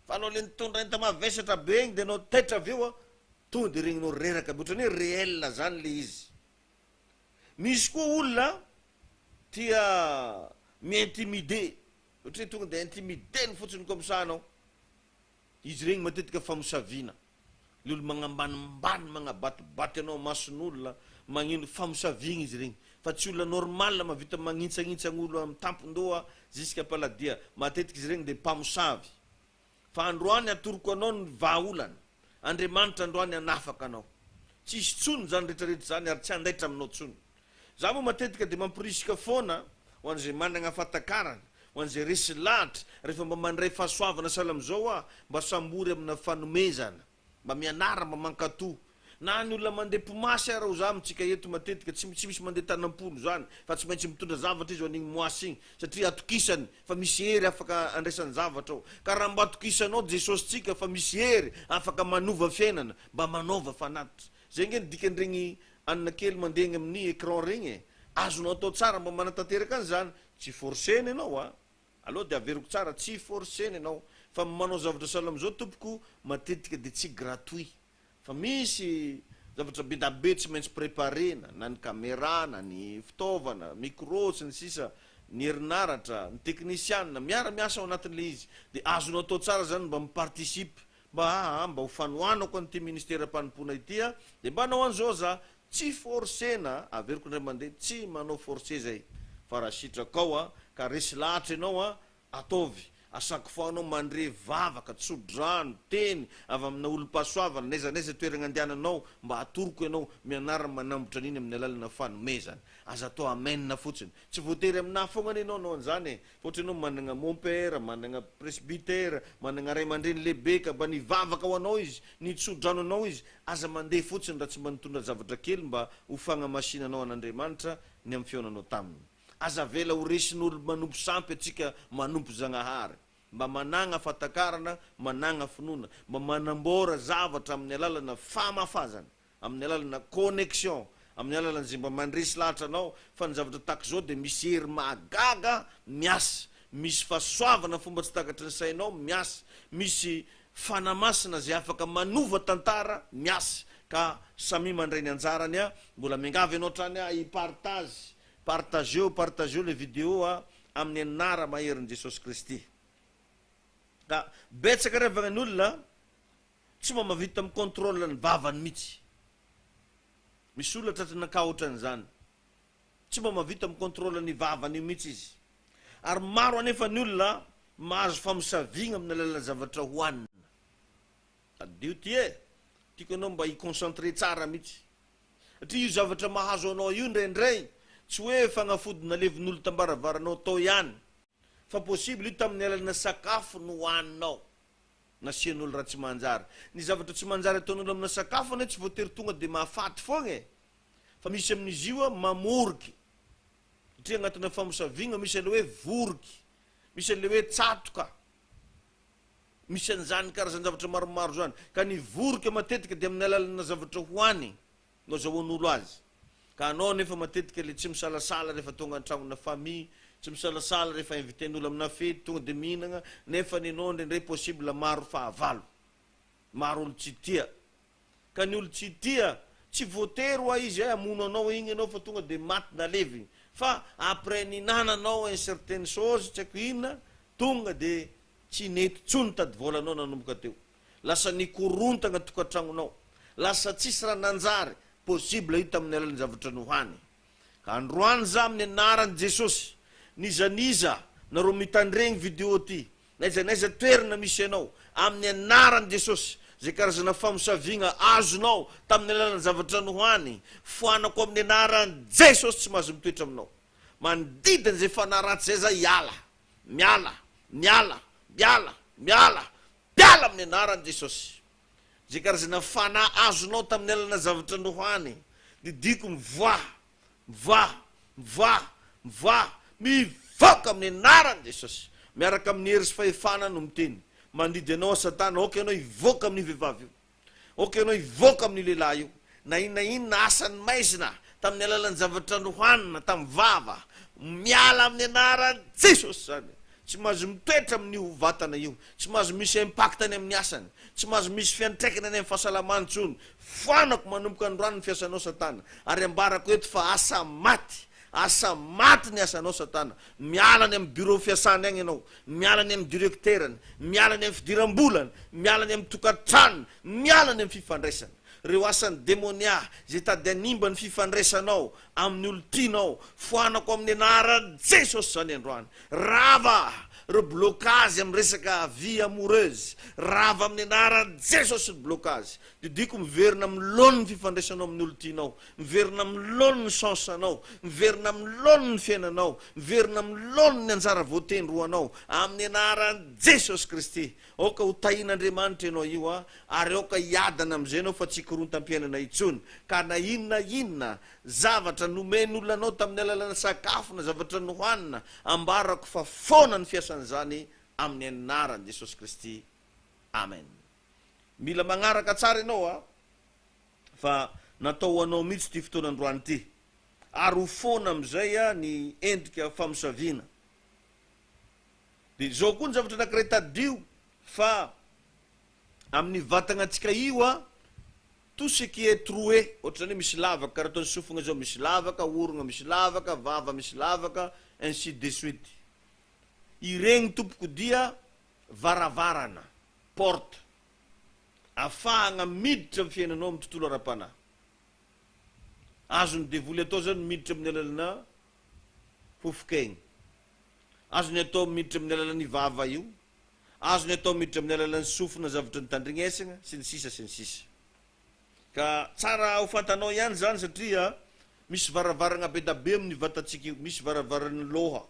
fa anao le nitondra enta-mavesatra be igny dia anao taitra avy eo a, tonga dia regninao reraka be, ohatran'ny hoe réel zany le izy. Misy koa olona tia mi-intimider, ohatra hoe tonga dia intimider-ny fotsiny comme ça anao. Izy iregny matetika famosaviana, le olo magnambanimbany, magnabatibaty anao amason'olona, magnino, famosaviagna izy iregny, fa tsy olona normal mahavita magnintsagnintsagn'olo am tampon-doha jusqu'à paladia, matetika izy iregny de mpamosavy. Fa androany atoroko anao ny vahaolana, Andriamanitra androany hanafaka anao. Tsy hisy tsony zany retraretra zany ary tsy handaitra aminao tsony. Za moa matetika de mamporisika foana ho an'izay managna fahatakarana, ho an'izay resy lahatra, rehefa mba mandray fahasoavana sahala amizao aho, mba sambory amina fanomezana, mba mianara mba mankato. Na ny olona mandeha mpimasy ara hoza amintsika eto matetika, tsy tsy misy mandeha tanam-polo zany, fa tsy maintsy mitondra zavatra izy ho an'igny moasy igny, satria atokisany fa misy hery afaka andraisany zavatra ao. Ka raha mba atokisanao Jesosy-tsika fa misy hery afaka manova fiainana, mba manaova fanatitra. Zay nge ny dikan'iregny anona kely mandeha egny amin'ny écran regny e! Azonao atao tsara mba manatanteraka an'izany, tsy forcer-na ianao a! Aleo dia averiko tsara, tsy forcer-na ianao, fa manao zavatra sahala amin'izao tompoko matetika dia tsy gratuit, fa misy zavatra be da be tsy maintsy préparer-na, na ny camera, na ny fitaovana, micro sy ny sisa, ny herinaratra, ny teknisiana, miara miasa ao anatin'ilay izy, dia azonao atao tsara zany mba mi-participe Mba aa mba ho fanohanako an'ity ministeram-panompoana ity a, dia mba hanao an'izao za, tsy forcer-na, averiko indray mandeha, tsy manao forcer zay, fa raha sitrakao a, ka resy lahatra ianao a, ataovy, à chaque fois anao mandre vavaka, tso-drano, teny avy amina olom-pahasoavana, n'aiza n'aiza toeragna andehananao, mba atoroko ianao, mianara manambotra an'iny amin'ny alalana fanomezana, aza atao amen fotsiny, tsy voatery aminà foagna anie ianao hanao an'izany e, Fa ohatra ianao managna mon père, managna presbytère, managna ray aman-dreny lehibe ka mba nivavaka ho anao izy, nitso-drano anao izy, aza mandeha fotsiny raha tsy mba nitondra zavatra kely mba ho fagnamasinanao an'Andriamanitra ny amin'ny fihaonanao taminy. Aza avela ho resin'olo manompo sampy antsika manompo Zagnahary. Mba managna fahatakarana, managna finoana, mba manambôra zavatra amin'ny alalana famafazana. amin'ny alalana connexion, amin'ny alalan'izay mba mandresy lahatra anao fa ny zavatra tahaka izao dia misy hery mahagaga miasa, misy fahasoavana fomba tsy takatry ny sainao miasa, misy Fanahy Masina izay afaka manova tantara miasa, ka samia mandray ny anjarany a, mbola miangavy anao hatrany aho hi-partage, partageo, partageo le vidéo a, amin'ny anara-maherin'i Jesosy Kristy. Ka betsaka ry havagna ny olona Tsy mba mahavita mi controle ny vavany mitsy. Misy olona tratran'ny ankaotra an'izany. Tsy mba mahavita mi controle ny vavany io mitsy izy. Ary maro anefa ny olona mahazo famosaviagna amin'ny alalan'ny zavatra hohanina. Tadidio ty e! Tiako ianao mba hi concentrer tsara mitsy. Satria io zavatra mahazo anao io indraindray tsy hoe fagnafody nalevin'olo tambaravaranao tao ihany. Fa possible io tamin'ny alalana sakafo nohaninao. Nasian'olo raha tsy manjary. Ny zavatra tsy manjary ataon'olo amina sakafo anie tsy voatery tonga de mahafaty foagna e! Fa misy amin'izy io mamoriky, satria agnatina famosaviagna misy an'le hoe voriky, misy an'le hoe tsatoka, misy an'izany karazan-javatra maromaro zany. Ka ny vorika matetika de amin'ny alalana zavatra hoanigny. no azahoan'olo azy. Ka anao anefa matetika le tsy misalasala rehefa tonga an-tragnona famille, tsy misalasala rehefa inviten'olo amina fety tonga de mihinagna, nefa nenao indraindray possible maro fahavalo, maro olo tsy tia. Ka ny olo tsy tia, tsy voatery hoa izy hay hamono anao igny enao fa tonga de maty nalevigny, fa après nihinananao un certaine chose tsy haiko inona, tonga de tsy nety tsony tady vôlanao nanomboka teo. Lasa nikorontagna tokantragnonao. Lasa tsisy raha nanjary, possible io tamin'ny alalan'ny zavatra nohany. Ka androany za amin'ny anaran'i Jesosy, n'iza n'iza nareo mitandregny vidéo ty, n'aiza n'aiza toerana misy anao, amin'ny anaran'i Jesosy, Izay karazana famosaviagna azonao tamin'ny alalan'ny zavatra nohany, foanako amin'ny anaran'i Jesosy tsy mahazo mitoetra aminao. Mandidy an'izay fanahy ratsy izay za hiala, miala, miala, miala, miala, miala amin'ny anaran'i Jesosy. Izay karazana fanahy azonao tamin'ny alalana zavatra nohany, didiko mivoaha, mivoaha, mivoaha, mivoaha, mivoaka amin'ny anaran'i Jesosy. Miaraka amin'ny hery sy fahefana no miteny. Mandidy anao aho Satana, aoka ianao hivoaka amin'io vehivavy io. Aoka ianao hivoaka amin'io lehilahy io. Na inona inona asan'ny maizina tamin'ny alalan'ny zavatra nohanina tamin'ny vava, miala amin'ny anaran'i Jesosy izany. Tsy mahazo mitoetra amin'io vatana io. Tsy mahazo misy impact any amin'ny asany. Tsy mahazo misy fiantraikany any amin'ny fahasalamany intsony. Foanako manomboka androany ny fiasanao Satana. Ary ambarako eto fa asa maty. Asa maty ny asanao Satana. Miala any amin'ny bureau fiasany agny ianao. Miala any amin'ny directeur-ny. Miala any amin'ny fidiram-bolany. Miala any amin'ny tokantranony. Miala any amin'ny fifandraisana. Ireo asan'ny demonia izay tady hanimba ny fifandraisanao amin'ny olon-tianao, foanako amin'ny anaran'i Jesosy izany androany. Rava ireo blocage amin'ny resaka vie amoureuse. Rava amin'ny anaran'i Jesosy ny blocage. Didiko miverina amin'ny laoniny ny fifandraisanao amin'ny olon-tianao. Miverina amin'ny laoniny ny chance-nao. Miverina amin'ny laoniny ny fiainanao. Miverina amin'ny laoniny ny anjara voatendry ho anao. Amin'ny anaran'i Jesosy Kristy. Aoka ho tahin'Andriamanitra ianao io a, ary aoka hiadana amin'izay ianao fa tsy hikorontam-piainana intsony. Ka na inona inona zavatra nomen'olona anao tamin'ny alalana sakafo na zavatra nohanina, ambarako fa foana ny fiasan'izany amin'ny anaran'i Jesosy Kristy. Amen. Mila magnaraka tsara ianao a, fa natao ho anao mihitsy ity fotoana androany ity. Ary ho foana amin'izay ny endrika famosaviana. Dia izao koa ny zavatra anankiray tadidio fa amin'ny vatagnantsika io a, tout ce qui est troué, ohatr'izany hoe misy lavaka, karaha ataon'ny sofigna zao misy lavaka, orogna misy lavaka, vava misy lavaka, ainsi de suite. Iregny tompoko dia varavarana, porte, afahagna miditra amin'ny fiainanao amin'ny tontolo ara-panahy. Azon'ny devoly atao zany miditra amin'ny alalana fofok'aigny. Azony atao miditra amin'ny alalan'ny vava io, azony atao miditra amin'ny alalan'ny sofina zavatra notandrinesagna, sy ny sisa sy ny sisa. Ka tsara ho fantanao ihany izany satria misy varavaragna bedabe amin'ny vatantsika io, misy varavaran'ny loha.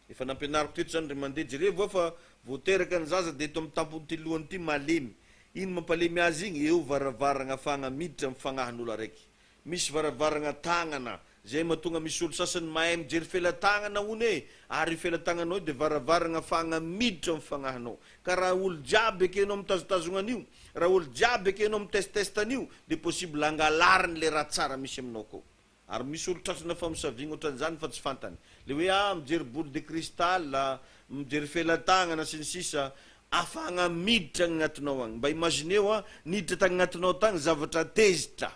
Efa nampianariko teto izany ry mandeha, jerevo hoa fa vao teraka ny zaza dia eto amin'ny tampon'ity lohany ity malemy. Ino mampalemy azy igny? Eo varavaragna afahagna miditra amin'ny fagnahin'olo araiky. Misy varavaragna tagnana, zay mahatonga misy olo sasany mahay mijery felatagnana hono e, ary io felatagnanao io de varavaragna afahagna miditra am fagnahinao, ka raha olo jiaby ekenao mitazotazogna an'io, raha olo jiaby ekenao mi-test-test an'io de possible angalariny le raha tsara misy aminao akao, ary misy olo tratrana famosaviagna otran'izany fa tsy fantany, le hoe ah mijery boule de cristal, mijery felatagnana sy ny sisa, afahagna miditra agnatinao agny, mba imagineo ah, niditra tagnatinao tagny zavatra tezitra.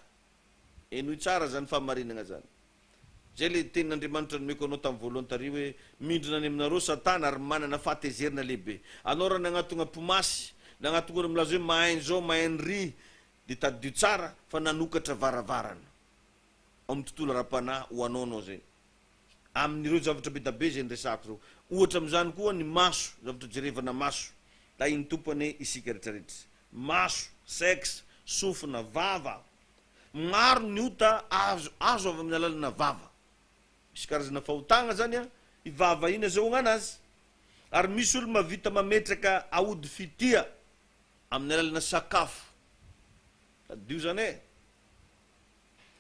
Henoy tsara zany fahamarinagna zany. Zay le tenin'Andriamanitra nomeko anao tamin'ny voalohany tary hoe, mindrina any aminareo satana ary manana fahatezerana lehibe. Anao raha nagnatogna mpimasy, nagnatogna olo milaza hoe mahay an'izao, mahay an'ry, de tadidio tsara fa nanokatra varavarana ao amin'ny tontolo ara-panahy ho anao anao zay. Amin'ireo zavatra bedabe zay niresahako zao. Ohatra amin'izany koa ny maso, zavatra jerevana maso. Tahin'ny Tompo anie isika retraretra. Maso, sexe, sofina, vava. Maro ny ota azo azo avy amin'ny alalana vava. Misy karazana fahotagna zany an, i vava iny azahoagna anazy. Ary misy olo mahavita mametraka aody fitia amin'ny alalana sakafo. Tadidio zany e.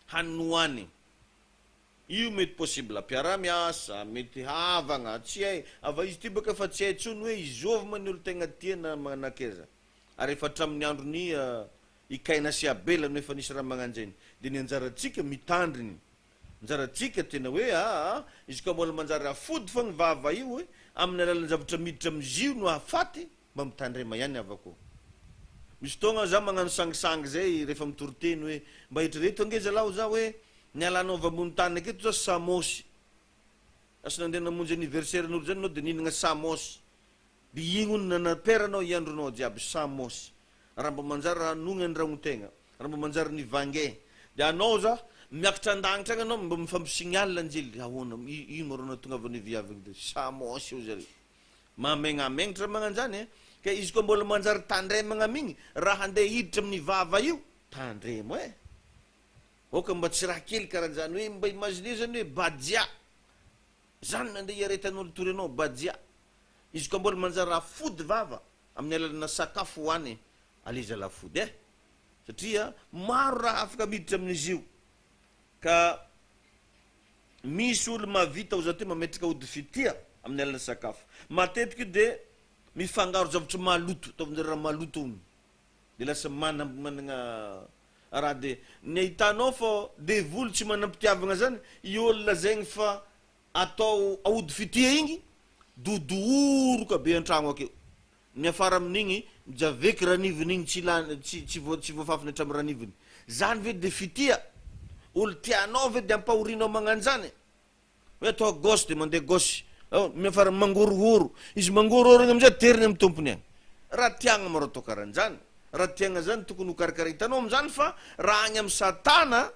Haniny hohaniny. Io mety possible mpiara-miasa, mety havagna, tsy hay, ava izy ty baka efa tsy hay tsony hoe izôvy ma ny olo tegna tia na manakaiza. Ary efa hatramin'ny andron'i i Kaina sy Abela no efa nisy raha magnanjeny. Dia ny anjarantsika mitandrigny. Anjarantsika tena hoe aa izy ka mbola manjary afody fogna vava io hoe amin'ny alalan'ny zavatra miditra amin'izy io no ahafaty, mba mitandrema ihany havako. Misy fotoagna za magnano sangisangy zay rehefa mitory teny hoe mba eritrereto ange zalahy ho za hoe nialanao avy ambony tany aketo za samôsy. Lasa nandeha namonjy anniversaire-n'olo zany anao dia nihinagna samôsy. De igny hono nanaperanao i andronao jiaby samos raha mba manjary raha anogny andragno-tegna, raha mba manjary nivange de anao za miakatra andagnitra agny anao mba mifampi-signal anjely ahoana ino marô nahatongavany viavy igny de samos eo zare. Mahamegnamengnatra magnanjany e! Ka izy koa mbola manjary tandremagna amin'igny raha handeha hiditra amin'ny vava io, tandremo eh! Aoka mba tsy raha kely karan'zany hoe mba imaginer zany hoe badia zany no andeha hiaretan'olo tory anao badia izy koa mbola manjary raha fody vava amin'ny alalana sakafo hoany aleza lafody eh! Satria maro raha afaka miditra amin'izy io ka misy olo mahavita ho zato hoe mametraka ody fitia amin'ny alalan'ny sakafo. Matetika io dia mifangaro zavatra maloto, ataovin-jareo raha maloto hono. Dia lasa manam managna raha dia ny ahitanao fa devoly tsy manam-pitiavagna zany, i olo lazaigny fa atao aody fitia igny, dodooroka be an-tragno akeo. Miafara amin'igny, mijaveky raniviny igny tsy lany, tsy tsy voa tsy voafafiny hatramin'ny raniviny. Zany ve de fitia? Olo tianao ve de ampahorinao magnanjany? Hoe atao gauche de mandeha gauche, ao miafara mangorohoro, izy mangorohoro igny amizay ateriny amy tompony agny. Raha tiagna ma rô atao karanjany? Raha tiagna zany tokony ho karakara hitanao amizany fa raha agny amy satana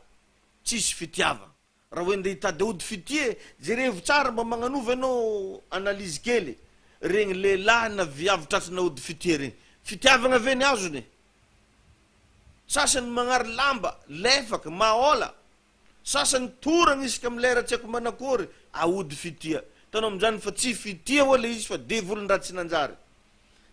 tsisy fitiava. Raha hoe ndeha hitady aody fitia e, jerevo tsara mba magnanova ianao analyse kely, regny lehilahy na viavy tratrana ody fitia regny, fitiavagna ve ny azony e? Sasany magnary lamba, lefaka, mahola, sasany toragna isaka am lera tsy haiko manakory, aody fitia. Hitanao amizany fa tsy fitia hoa le izy fa devolin-draha tsy nanjary.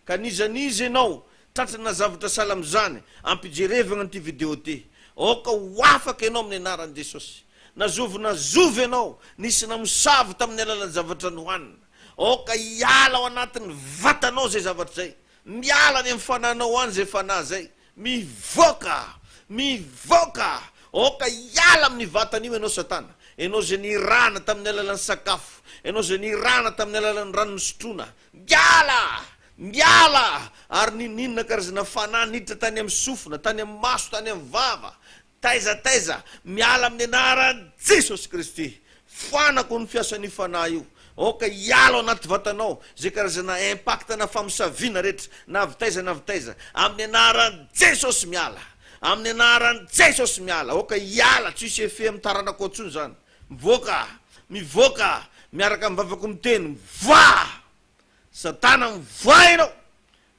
Ka n'iza n'iza ianao tratrana zavatra sahala amin'izany, ampijerevagna an'ity video ity. Aoka ho afaka ianao amin'ny anaran'i Jesosy. Na zovy na zovy ianao, nisy namosavy tamin'ny alalan'ny zavatra nohanina. Aoka hiala ao anatin'ny vatanao izay zavatra izay. Miala any amin'ny fanahinao any izay fanahy izay. Mivoaka! Mivoaka! Aoka hiala amin'ny vatan'io ianao Satana. Ianao izay nirahana tamin'ny alalan'ny sakafo. Ianao izay nirahana tamin'ny alalan'ny rano nosotroina. Miala! Miala! Ary n'inon'inona karazana fanahy niditra tany amin'ny sofina, tany amin'ny maso, tany amin'ny vava, taiza taiza, miala amin'ny anaran'i Jesosy Kristy. Foanako ny fiasan'io fanahy io. Aoka hiala ao anaty vatanao izay karazana impact na famosaviana rehetra, na avy taiza na avy taiza. Amin'ny anaran'i Jesosy miala! Amin'ny anaran'i Jesosy miala! Aoka hiala, tsy hisy effet amin'ny taranakao intsony izany. Mivoaka! Mivoaka! Miaraka amin'ny vavako miteny, mivoaha! Satana mivoaha ianao!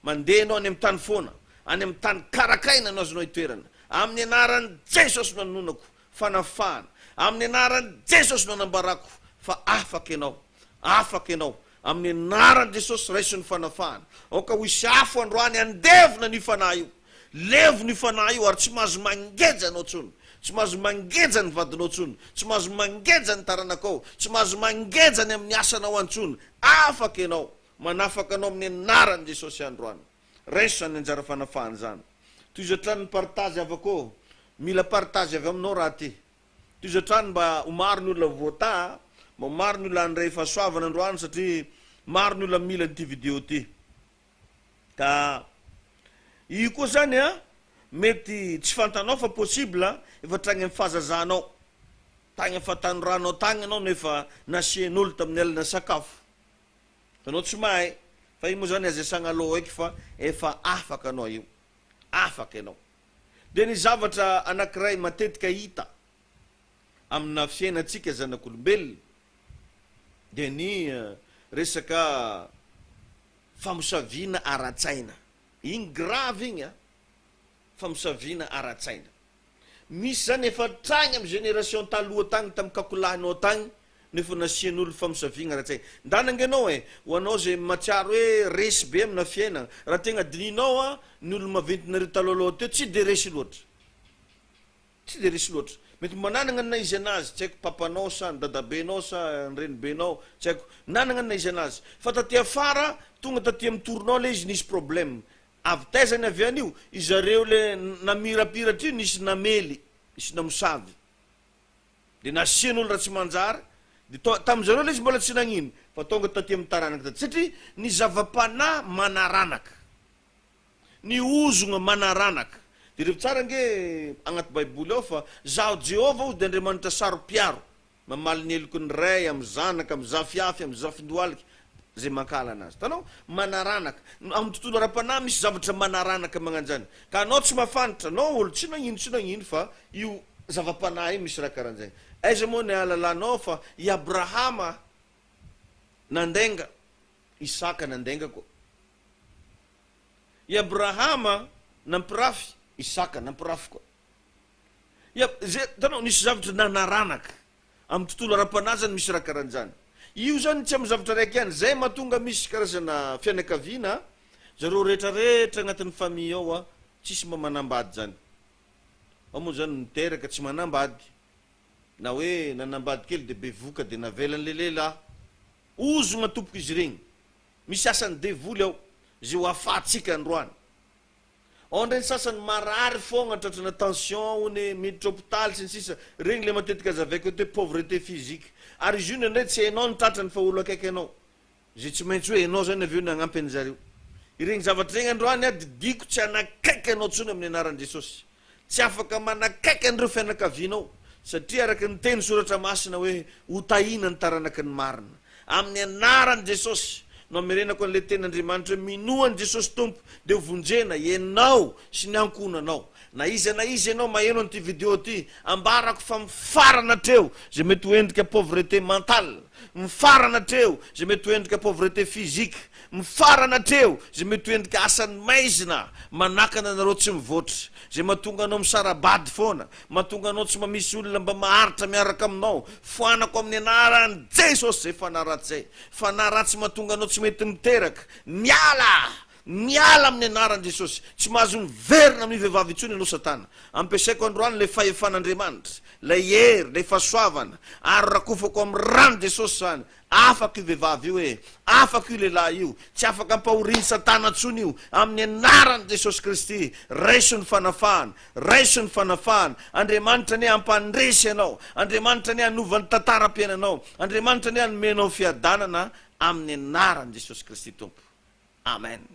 Mandeha ianao any amin'ny tany foana, any amin'ny tany karakaina no azonao itoerana. Amin'ny anaran'i Jesosy no anononako fanafahana. Amin'ny anaran'i Jesosy no anambarako fa afaka ianao. Afaka ianao. Amin'ny anaran'i Jesosy raiso ny fanafahana. Aoka ho hisy afo androany handevona an'io fanahy io. Levona io fanahy io ary tsy mahazo mangeja anao intsony. Tsy mahazo mangeja ny vadinao intsony. Tsy mahazo mangeja ny taranakao. Tsy mahazo mangeja ny amin'ny asanao intsony. Afaka ianao. Manafaka anao amin'ny anaran'i Jesosy androany. Raiso izany anjara fanafahana izany. Tohizo hatrany ny partage havako ô. Mila partage avy aminao raha ty. Tohizo hatrany mba ho maro ny olona voataha, mba ho maro ny olona handray fahasoavana androany satria maro ny olona mila an'ity video ity. Ka io koa zany an, mety tsy fantanao fa possible efa hatrany amin'ny fahazazanao, tany amin'ny fahatanoranao tany ianao no efa nasian'olo tamin'ny alina sakafo. Fa anao tsy mahay, fa io moa zany aza iasagna loha eky fa efa afaka anao io, afaka ianao. Dia ny zavatra anakiray matetika hita amina fiainantsika zanak'olombelona dia ny resaka famosaviana ara-tsaina. Iny grave iny an! Famosaviana ara-tsaina. Misy zany efa hatrany am génération taloha tagny tam kakolahinao tagny no efa nasian'olo famosaviagna ara-tsaigna. Ndana ange anao e, ho anao ze matsiaro hoe resy be amina fiainagna, raha tegna dinihinao a, ny olo maventinareo talohaloha teo tsy de resy loatra, tsy de resy loatra, mety mba nanagna ny naha izy anazy, tsy haiko papanao sa ny dadabenao sa ny renibenao, tsy haiko, nanagna ny naha izy anazy, fa taty afara tonga taty am tour-nao le izy nisy problème, Avy taiza ny avy an'io? Izareo le namirapiratra io nisy namely, nisy namosavy. De nasian'olo raha tsy manjary, de to, tamin'izareo le izy mbola tsy nagnino, fa tonga taty amin'ny taranaka taty. Satria ny zava-panahy manaranaka. Ny ozogna manaranaka. Jereo tsara ange agnaty baiboly ao fa Zaho Jehovah hozy de Andriamanitra saro-piaro. Mamaly ny heloky ny ray amin'ny zanaka, amin'ny zafiafy, amin'ny zafindohalika, izay mankahala anazy. Hitanao? Manaranaka. Amin'ny tontolo ara-panahy misy zavatra manaranaka magnanjany. Ka anao tsy mahafantra, anao olo tsy nagnino tsy nagnino fa io zava-panahy io misy raha karan'izay. Aiza moa ny ahalalanao fa i Abrahama nandainga, Isaka nandainga koa. I Abrahama nampirafy, Isaka nampirafy koa. I Ab, zay, hitanao, nisy zavatra nanaranaka. Amin'ny tontolo ara-panahy zany misy raha karan'izany. Io zany tsy amin'ny zavatra raiky ihany, zay mahatonga misy karazana fianakaviana, zareo rehetra rehetra agnatin'ny famille ao a, tsisy mba manambady zany. Ao moa zany miteraka tsy manambady, na hoe nanambady kely de bevoka de navelan'le lehilahy. Ozogna tompoko izy regny. Misy asan'ny devoly ao, ze ho afahantsika androany. Ao ndray ny sasany marary foagna tratrana tension hono e, miditra hopitaly sy ny sisa, regny le matetika azavaiko eto hoe pauvreté physique. Ary izy io indraindray tsy hainao ny tratrany fa olo akaiky anao. Ze tsy maintsy hoe enao zany avy eo nagnampy an'zareo. Iregny zavatra regny androany aho didiako tsy hanakaiky anao tsony amin'ny anaran'i Jesosy. Tsy afaka manakaiky an'ireo fianakavianao, satria araka ny teny soratra masina hoe, Ho tahiana ny taranaky ny marina. Amin'ny anaran'i Jesosy no amerenako an'ilay tenin'Andriamanitra hoe, Minoa an'i Jesosy Tompo, dia ho vonjena ianao sy ny ankohonanao. Na iza na iza ianao maheno an'ity video ity, ambarako fa mifarana hatreo izay mety ho endrika pauvreté mentale, mifarana hatreo izay mety ho endrika pauvreté physique, Mifarana hatreo izay mety ho endrika asan'ny maizina manakana anareo tsy mivoatra, izay mahatonga anao misara-bady foana, mahatonga anao tsy mba misy olona mba maharitra miaraka aminao, foanako amin'ny anaran'i Jesosy izay fanahy ratsy izay, fanahy ratsy mahatonga anao tsy mety miteraka, miala! Miala amin'ny anaran'i Jesosy, tsy mahazo miverina amin'io vehivavy intsony ianao satana, ampiasaiko androany ilay fahefan'Andriamanitra, ilay hery, ilay fahasoavana, ary rakofako amin'ny ran'i Jesosy izany, Afaka io vehivavy io e! Afaka io lehilahy io! Tsy afaka ampahorian'i Satana intsony io! Amin'ny anaran'i Jesosy Kristy, raiso ny fanafahana! Raiso ny fanafahana! Andriamanitra anie hampandresy anao! Andriamanitra anie hanova ny tantaram-piainanao! Andriamanitra anie hanome anao fiadanana amin'ny anaran'i Jesosy Kristy Tompo! Amen!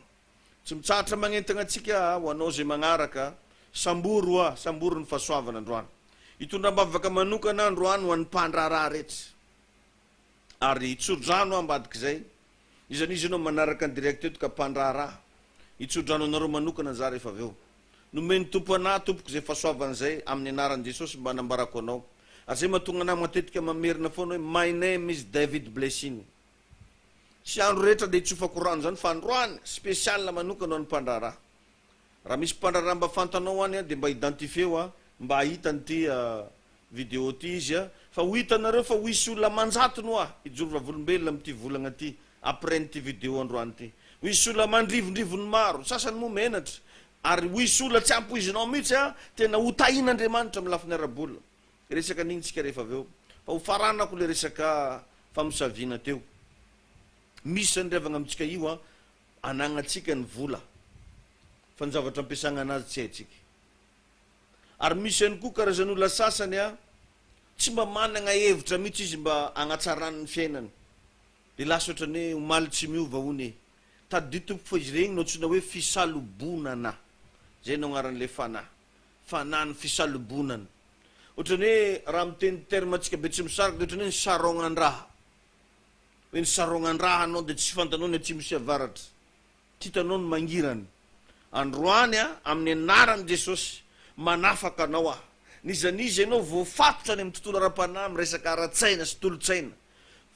Tsy mitsahatra magnentagna antsika aho ho anao izay magnaraka, sambory hoa, sambory ny fahasoavana androany. Hitondra am-bavaka manokana aho androany ho an'ny mpandraharaha rehetra. Ary hitsodrano aho ambadik'izay. Iza n'iza ianao manaraka ny direct eto ka mpandraharaha. Hitsodrano anareo manokana za rehefa avy eo. Nomen'ny Tompo anah tompoko izay fahasoavana izay amin'ny anaran'i Jesosy mba hanambarako anao. Ary izay mahatonga anah matetika mamerina foana hoe my name is David Blessing. Tsy andro rehetra dia hitsofako rano izany fa androany spécial manokana ho an'ny mpandraharaha. Raha misy mpandraharaha mba fantanao any dia mba identifier-o aho mba hahita an'ity Video ty izy a! Fa ho hitanareo fa ho hisy olona amanjatony hoa hijoro vavolombelona amin'ity volagna ty après an'ity video androany ty. Ho hisy olona mandrivondrivony maro, ny sasany moa menatra, ary ho hisy olona tsy ampoizinao mihitsy a, tena ho tahin'Andriamanitra amin'ny lafiny ara-bola. Hiresaka an'igny tsika rehefa avy eo. Fa ho faranako le resaka famosaviana teo. Misy zany ry havagna amintsika io a, anagnantsika ny vola, fa ny zavatra ampiasagna anazy tsy haintsika. Ary misy ihany koa karazan'olona sasany a, tsy mba managna hevitra mihitsy izy mba hagnatsarany ny fiainany. De lasa ohatran'ny hoe omaly tsy miova hono e. Tadidio tompoko fa izy regny no antsoina hoe fisalobonana. Zay no agnaran'ilay fanahy. Fanahin'ny fisalobonana. Ohatran'ny hoe raha miteny terme antsika betsimisaraka de ohatran'ny hoe nisaraognan-draha. Hoe nisaraognan-draha anao de tsy fantanao ny atsimo sy avaratra. Tsy hitanao ny mangirana. Androany aho, amin'ny anaran'i Jesosy, manafaka anao aho. N'iza n'iza ianao voafatotra any amin'ny tontolo ara-panahy amin'ny resaka ara-tsaina sy tolo-tsaina.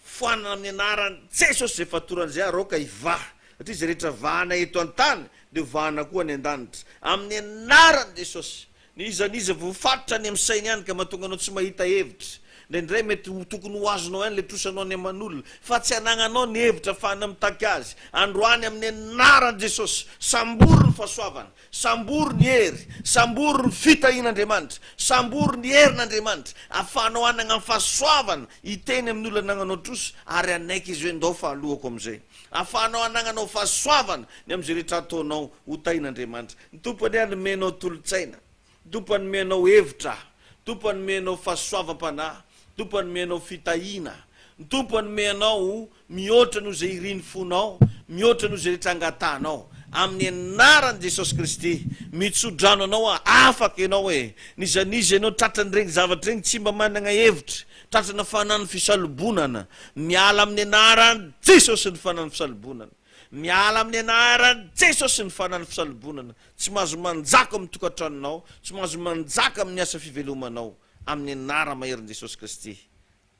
Foanana amin'ny anaran'i Jesosy izay fatorana izay ary aoka hivaha. Satria izay rehetra vahana eto an-tany dia ho vahana koa any an-danitra. Amin'ny anaran'i Jesosy. N'iza n'iza voafatotra any amin'ny sainy any ka mahatonga anao tsy mahita hevitra. Indraindray mety ho tokony ho azonao ihany ilay trosanao any aman'olona, fa tsy anagnanao ny hevitra afahana mitaky azy. Androany amin'ny anaran'i Jesosy, sambory ny fahasoavana, sambory ny hery, sambory ny fitahian'Andriamanitra, sambory ny herin'Andriamanitra, afahanao hanagna ny fahasoavana hiteny amin'ny olona anagnanao trosa ary hanaiky izy hoe ndao fa alohako amin'izay. Afahanao hanagnanao fahasoavana ny amin'izay rehetra ataonao ho tahin'Andriamanitra. Ny Tompo anie hanome anao tolo-tsaina, ny Tompo hanome anao hevitra, ny Tompo hanome anao fahasoavam-panahy, ny Tompo hanome anao fitahiana, ny Tompo hanome anao mihoatra noho izay irin'ny fonao, mihoatra noho izay rehetra angatahanao. Amin'ny anaran'i Jesosy Kristy, mitso-drano anao aho, afaka ianao e! N'iza n'iza ianao tratran'ireny zavatra ireny, tsy mba managna hevitra, tratrana fanan'ny fisalobonana, miala amin'ny anaran'i Jesosy ny fanan'ny fisalobonana. Miala amin'ny anaran'i Jesosy ny fanan'ny fisalobonana. Tsy mahazo manjaka ao amin'ny tokantranonao, tsy mahazo manjaka amin'ny asa fivelomanao, amin'ny anara-maherin'i Jesosy Kristy.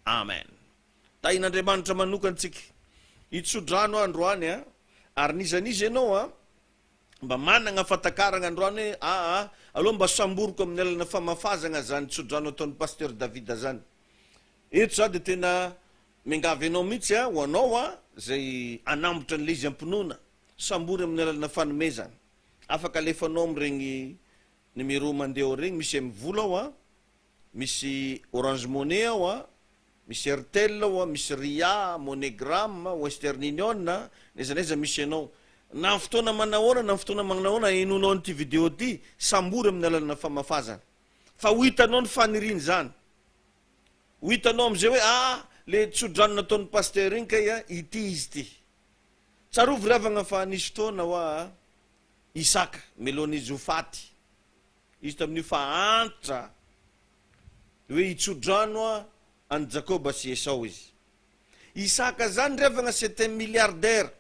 Amen. Tahin'Andriamanitra manokana tsika. Hitsodrano aho androany a, ary n'iza n'iza ianao a. mba managna fahatakaragna androany hoe aa aleo mba samboriko amin'ny alalana famafazagna zany tsodrano ataon'ny Pasteur David zany. Eto za de tena miangavy anao mihitsy a, ho anao a zay anambotra an'le izy am-pinoana, sambory amin'ny alalana fanomezana. Afaka alefanao amin'regny numéro mandeha ao regny, misy MVola ao a, misy Orange Money ao a, Misy Airtel ao a, misy Ria, Moneygram, Western Union a, n'aiza n'aiza misy anao. Na amin'ny fotoana manahoana na amin'ny fotoana manahoana ahenoanao an'ity video ity, sambory amin'ny alalana famafazana. Fa ho hitanao ny faniriany izany. Ho hitanao amin'izay hoe ah, le tsodrano nataon'ny Pasteur iny kay a, ity izy ity. Tsarovy ry havagna fa nisy fotoana hoa Isaka, meloan'izy ho faty. Izy tamin'io fa antitra. Hoe hitso-drano an'i Jakoba sy Esao izy. Isaka zany ry havagna c'est un milliardaire,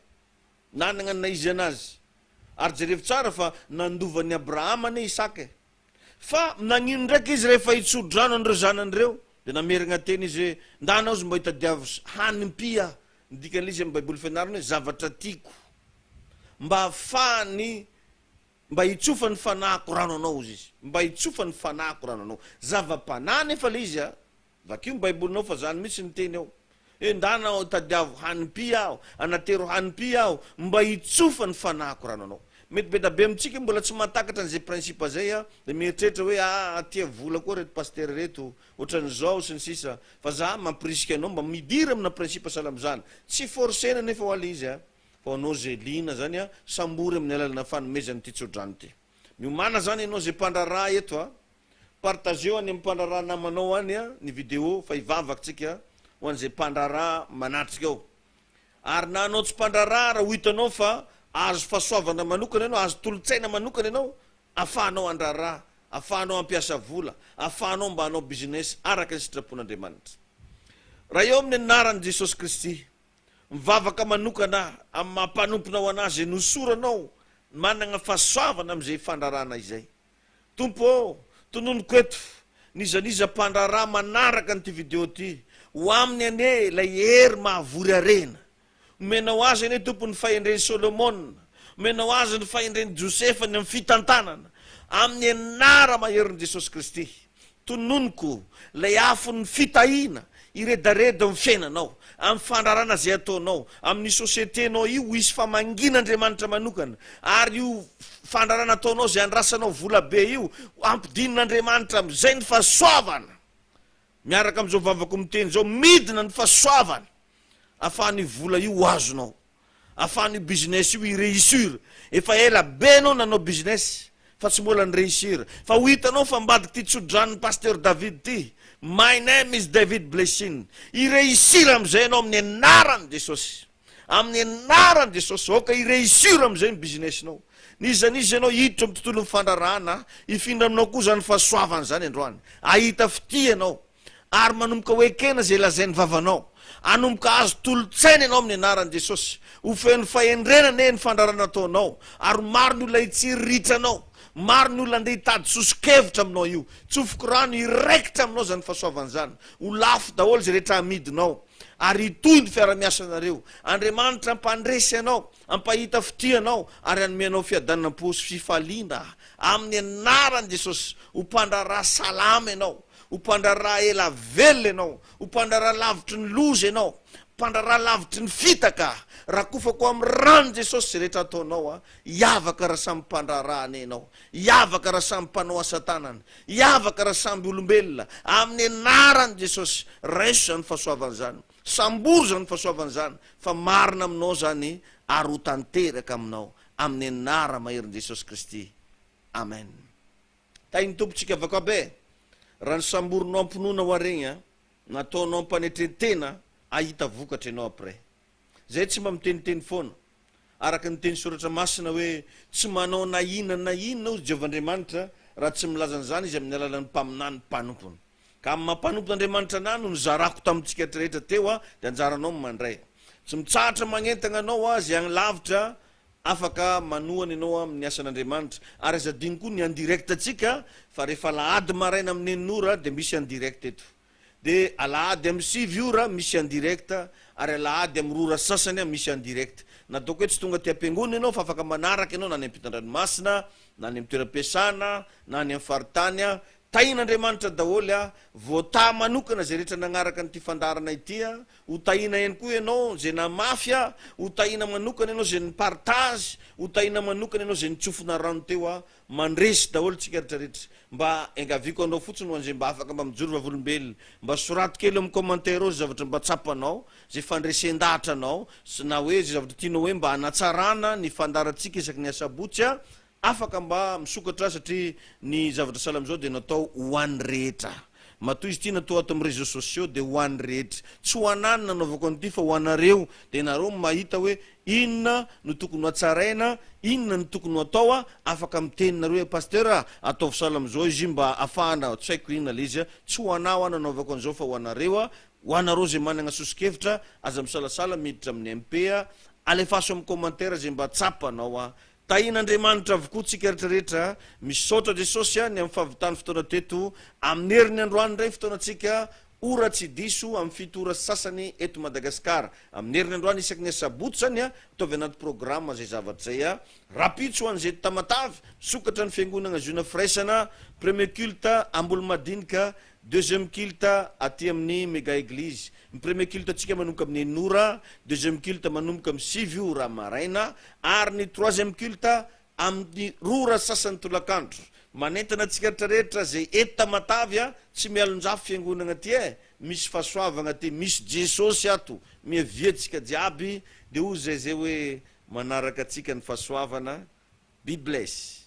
nanagna ny naha-izy anazy. Ary jerevo tsara fa nandova an'i Abrahama anie Isaka e. Fa nagnino ndraiky izy rehefa hitso-drano an'ireo zanany ireo? Dia namerigna teny izy hoe, ndana ozy mba hitadiavo hanim-py aho. Ny dikan'ilay izy amin'ny baiboly fianarana hoe zavatra tiako. Mba hahafahany Mba hitsofa ny fanahiko rano anao hozy izy. Mba hitsofa ny fanahiko rano anao. Zava-panahy anefa ilay izy a! Vakio ny baibolinao fa zany mihitsy ny teny ao. Hoe ndana aho tadiavo hanim-py aho, anatero hanim-py aho, mba hitsofa ny fanahiko rano anao. Mety be da be amintsika mbola tsy mahatakatra an'izay principe zay a, dia mieritreritra hoe aa tia vola koa reto pasitera reto, ohatran'izao sy ny sisa Fa za mampirisika anao mba midira amina principe sahala amin'izany. Tsy forcer-na anefa hoa ilay izy a. Fa anao zay liana zany a, sambory amin'ny alalana fanomezana ity tsodrano ity. Miomàna zany ianao zay mpandraharaha eto a, partageo any amin'ny mpandraharaha namanao any a ny video fa hivavaka tsika ho an'izay mpandraharaha manatrika ao. Ary na anao tsy mpandraharaha raha ho hitanao fa azo fahasoavana manokana ianao, azo tolo-tsaina manokana ianao, afahanao handraharaha, afahanao hampiasa vola, afahanao mba hanao business araka ny sitrapon'Andriamanitra. Raha eo amin'ny anaran'i Jesosy Kristy, Mivavaka manokana aho amin'ny maha mpanomponao anah izay nosoranao managna fahasoavana amin'izay fandrarana izay. Tompo ô, tononiko eto n'iza n'iza mpandraharaha manaraka an'ity video ity, ho aminy anie ilay hery mahavory harena. Omenao azy anie Tompo ny fahendren'i Solomona, omenao azy ny fahendren'i Josefa ny amin'ny fitantanana, amin'ny anara-maherin'i Jesosy Kristy. Tononiko ilay afon'ny fitahiana hiredareda eo amin'ny fiainanao, amin'ny fandrarana izay ataonao, amin'ny société-nao io hisy famangian'Andriamanitra manokana, ary io fandrarana ataonao izay andrasanao vola be io, hampidinin'Andriamanitra amin'izay ny fahasoavana. Miaraka amin'izao vavako miteny izao, midina ny fahasoavana ahafahan'io vola io ho azonao. Afahan'io business io hi-réussir. Efa ela be enao nanao business fa tsy mbola ni-réussir. Fa ho hitanao fa ambadik'ity tso-dranon'i Pasteur David ity, My name is David Blessing. Hi-réussir amin'izay enao amin'ny anaran'i Jesosy. Amin'ny anaran'i Jesosy. Aoka hi-réussir amin'izay ny business-nao. N'iza n'iza ianao hiditra amin'ny tontolon'ny fandraharahana, hifindra aminao koa izany fahasoavana izany androany. Hahita fitia ianao. Ary manomboka ho ekena izay lazain'ny vavanao. Hanomboka hahazo tolo-tsaina ianao amin'ny anaran'i Jesosy. Ho feno fahendrena anie ny fandrarana ataonao, ary ho maro ny olona hitsiriritra anao. Maro ny olona handeha hitady soso-kevitra aminao io. Tsofiko rano hiraikitra aminao izany fahasoavana izany. Ho lafo daholo izay rehetra amidinao, ary hitohy ny fiara-miasanareo. Andriamanitra hampandresy anao, hampahita fitia anao, ary hanome anao fiadanam-po sy fifaliana amin'ny anaran'i Jesosy. Ho mpandraharaha salama ianao. Ho mpandraharaha ela velona ianao, ho mpandraharaha lavitry ny loza ianao, mpandraharaha lavitry ny fitaka, rakofako amin'ny ran'i Jesosy izay rehetra ataonao a, hiavaka raha samy mpandraharaha anie ianao, hiavaka raha samy mpanao asa tanana, hiavaka raha samby olombelona, amin'ny anaran'i Jesosy, raiso izany fahasoavana izany, sambory izany fahasoavana izany, fa marina aminao izany ary ho tanteraka aminao, amin'ny anara-maherin'i Jesosy Kristy, Amen. Tahin'ny Tompo tsika vakabe e! Raha ny samborinao am-pinoana hoa regny a, nataonao am-panetren-tena ahita vokatra ianao après. Zay tsy mba miteniteny foana. Araka ny teny soratra masina hoe tsy manao na inona na inona hozy Jehovah Andriamanitra raha tsy milaza an'izany izy amin'ny alalan'ny mpaminany mpanompony. Ka amin'ny maha mpanompon'Andriamanitra anah no nizarako tamintsika rehetra teo a, dia anjaranao ny mandray. Tsy mitsahatra magnentagna anao aho zay agny lavitra Afaka manohana ianao amin'ny asan'Andriamanitra. Ary aza adino koa ny en direct antsika fa rehefa alahady maraina amin'ny enina ora dia misy en direct eto. Dia alahady amin'ny sivy ora misy en direct ary alahady amin'ny roa ora sasany misy en direct. Na ataoko hoe tsy tonga aty am-piangonana ianao fa afaka manaraka ianao na any ampitan-dranomasina, na any amin'ny toeram-piasana, na any amin'ny faritany a. Tahian'Andriamanitra daholo a. Voatahy manokana izay rehetra nagnaraka an'ity fandaharana ity a. Ho tahiana ihany koa ianao izay namafy a. Ho tahiana manokana ianao izay ni-partage. Ho tahiana manokana ianao izay nitsofina rano teo a. Mandresy daholo tsika rehetra rehetra. Mba engaviako anao fotsiny ho an'izay mba afaka mba mijoro vavolombelona. Mba soraty kely ao amin'ny commentaire ao izay zavatra mba tsapanao, izay fandresen-dahatra anao, sy na hoe izay zavatra tianao hoe mba hanatsarana ny fandaharantsika isaky ny asabotsy a. Afaka mba misokatra satria ny zavatra sahala amin'izao dia natao ho an'ny rehetra. Matoa izy ity natao ato amin'ny réseaux sociaux dia ho an'ny rehetra. Tsy ho anà no nanaovako an'ity fa ho anareo. Dia nareo no mahita hoe inona no tokony ho hatsaraina, inona no tokony ho atao a, afaka miteny nareo hoe pasteur a, ataovy sahala amin'izao izy mba afahana, tsy haiko inona le izy a, tsy ho anà hoa nanaovako an'izao fa ho anareo a, ho anareo izay managna soso-kevitra aza misalasala miditra amin'ny MP a, alefaso amin'ny commentaire izay mba tsapanao a, Tahian'Andriamanitra avokoa tsika rehetra rehetra, misaotra Jesosy a ny amin'ny fahavitany fotoana teto, amin'ny heriny androany indray fotoanantsika, ora tsy diso amin'ny 7 ora sy sasany eto Madagascar, amin'ny heriny androany isaky ny asabotsy zany a, ataovy anaty programme zay zavatra zay a, rapitso ho an'izay eto Tamatave, misokatra ny fiangonagna Ziona Firaisana, premier culte Ambolomadinika, Deuxième culte aty amin'ny Mega Eglise. Ny premier culte antsika manomboka amin'ny enina ora, deuxième culte manomboka amin'ny 9 ora maraina ary ny troisième culte amin'ny 2 ora sasany tolakandro. Manentana antsika rehetra rehetra izay eto Tamatave a, tsy mialonjafy fiangonagna aty e, misy fahasoavagna aty, misy Jesosy ato, miavia antsika jiaby de hoy zay zay hoe manaraka antsika ny fahasoavana, be bless.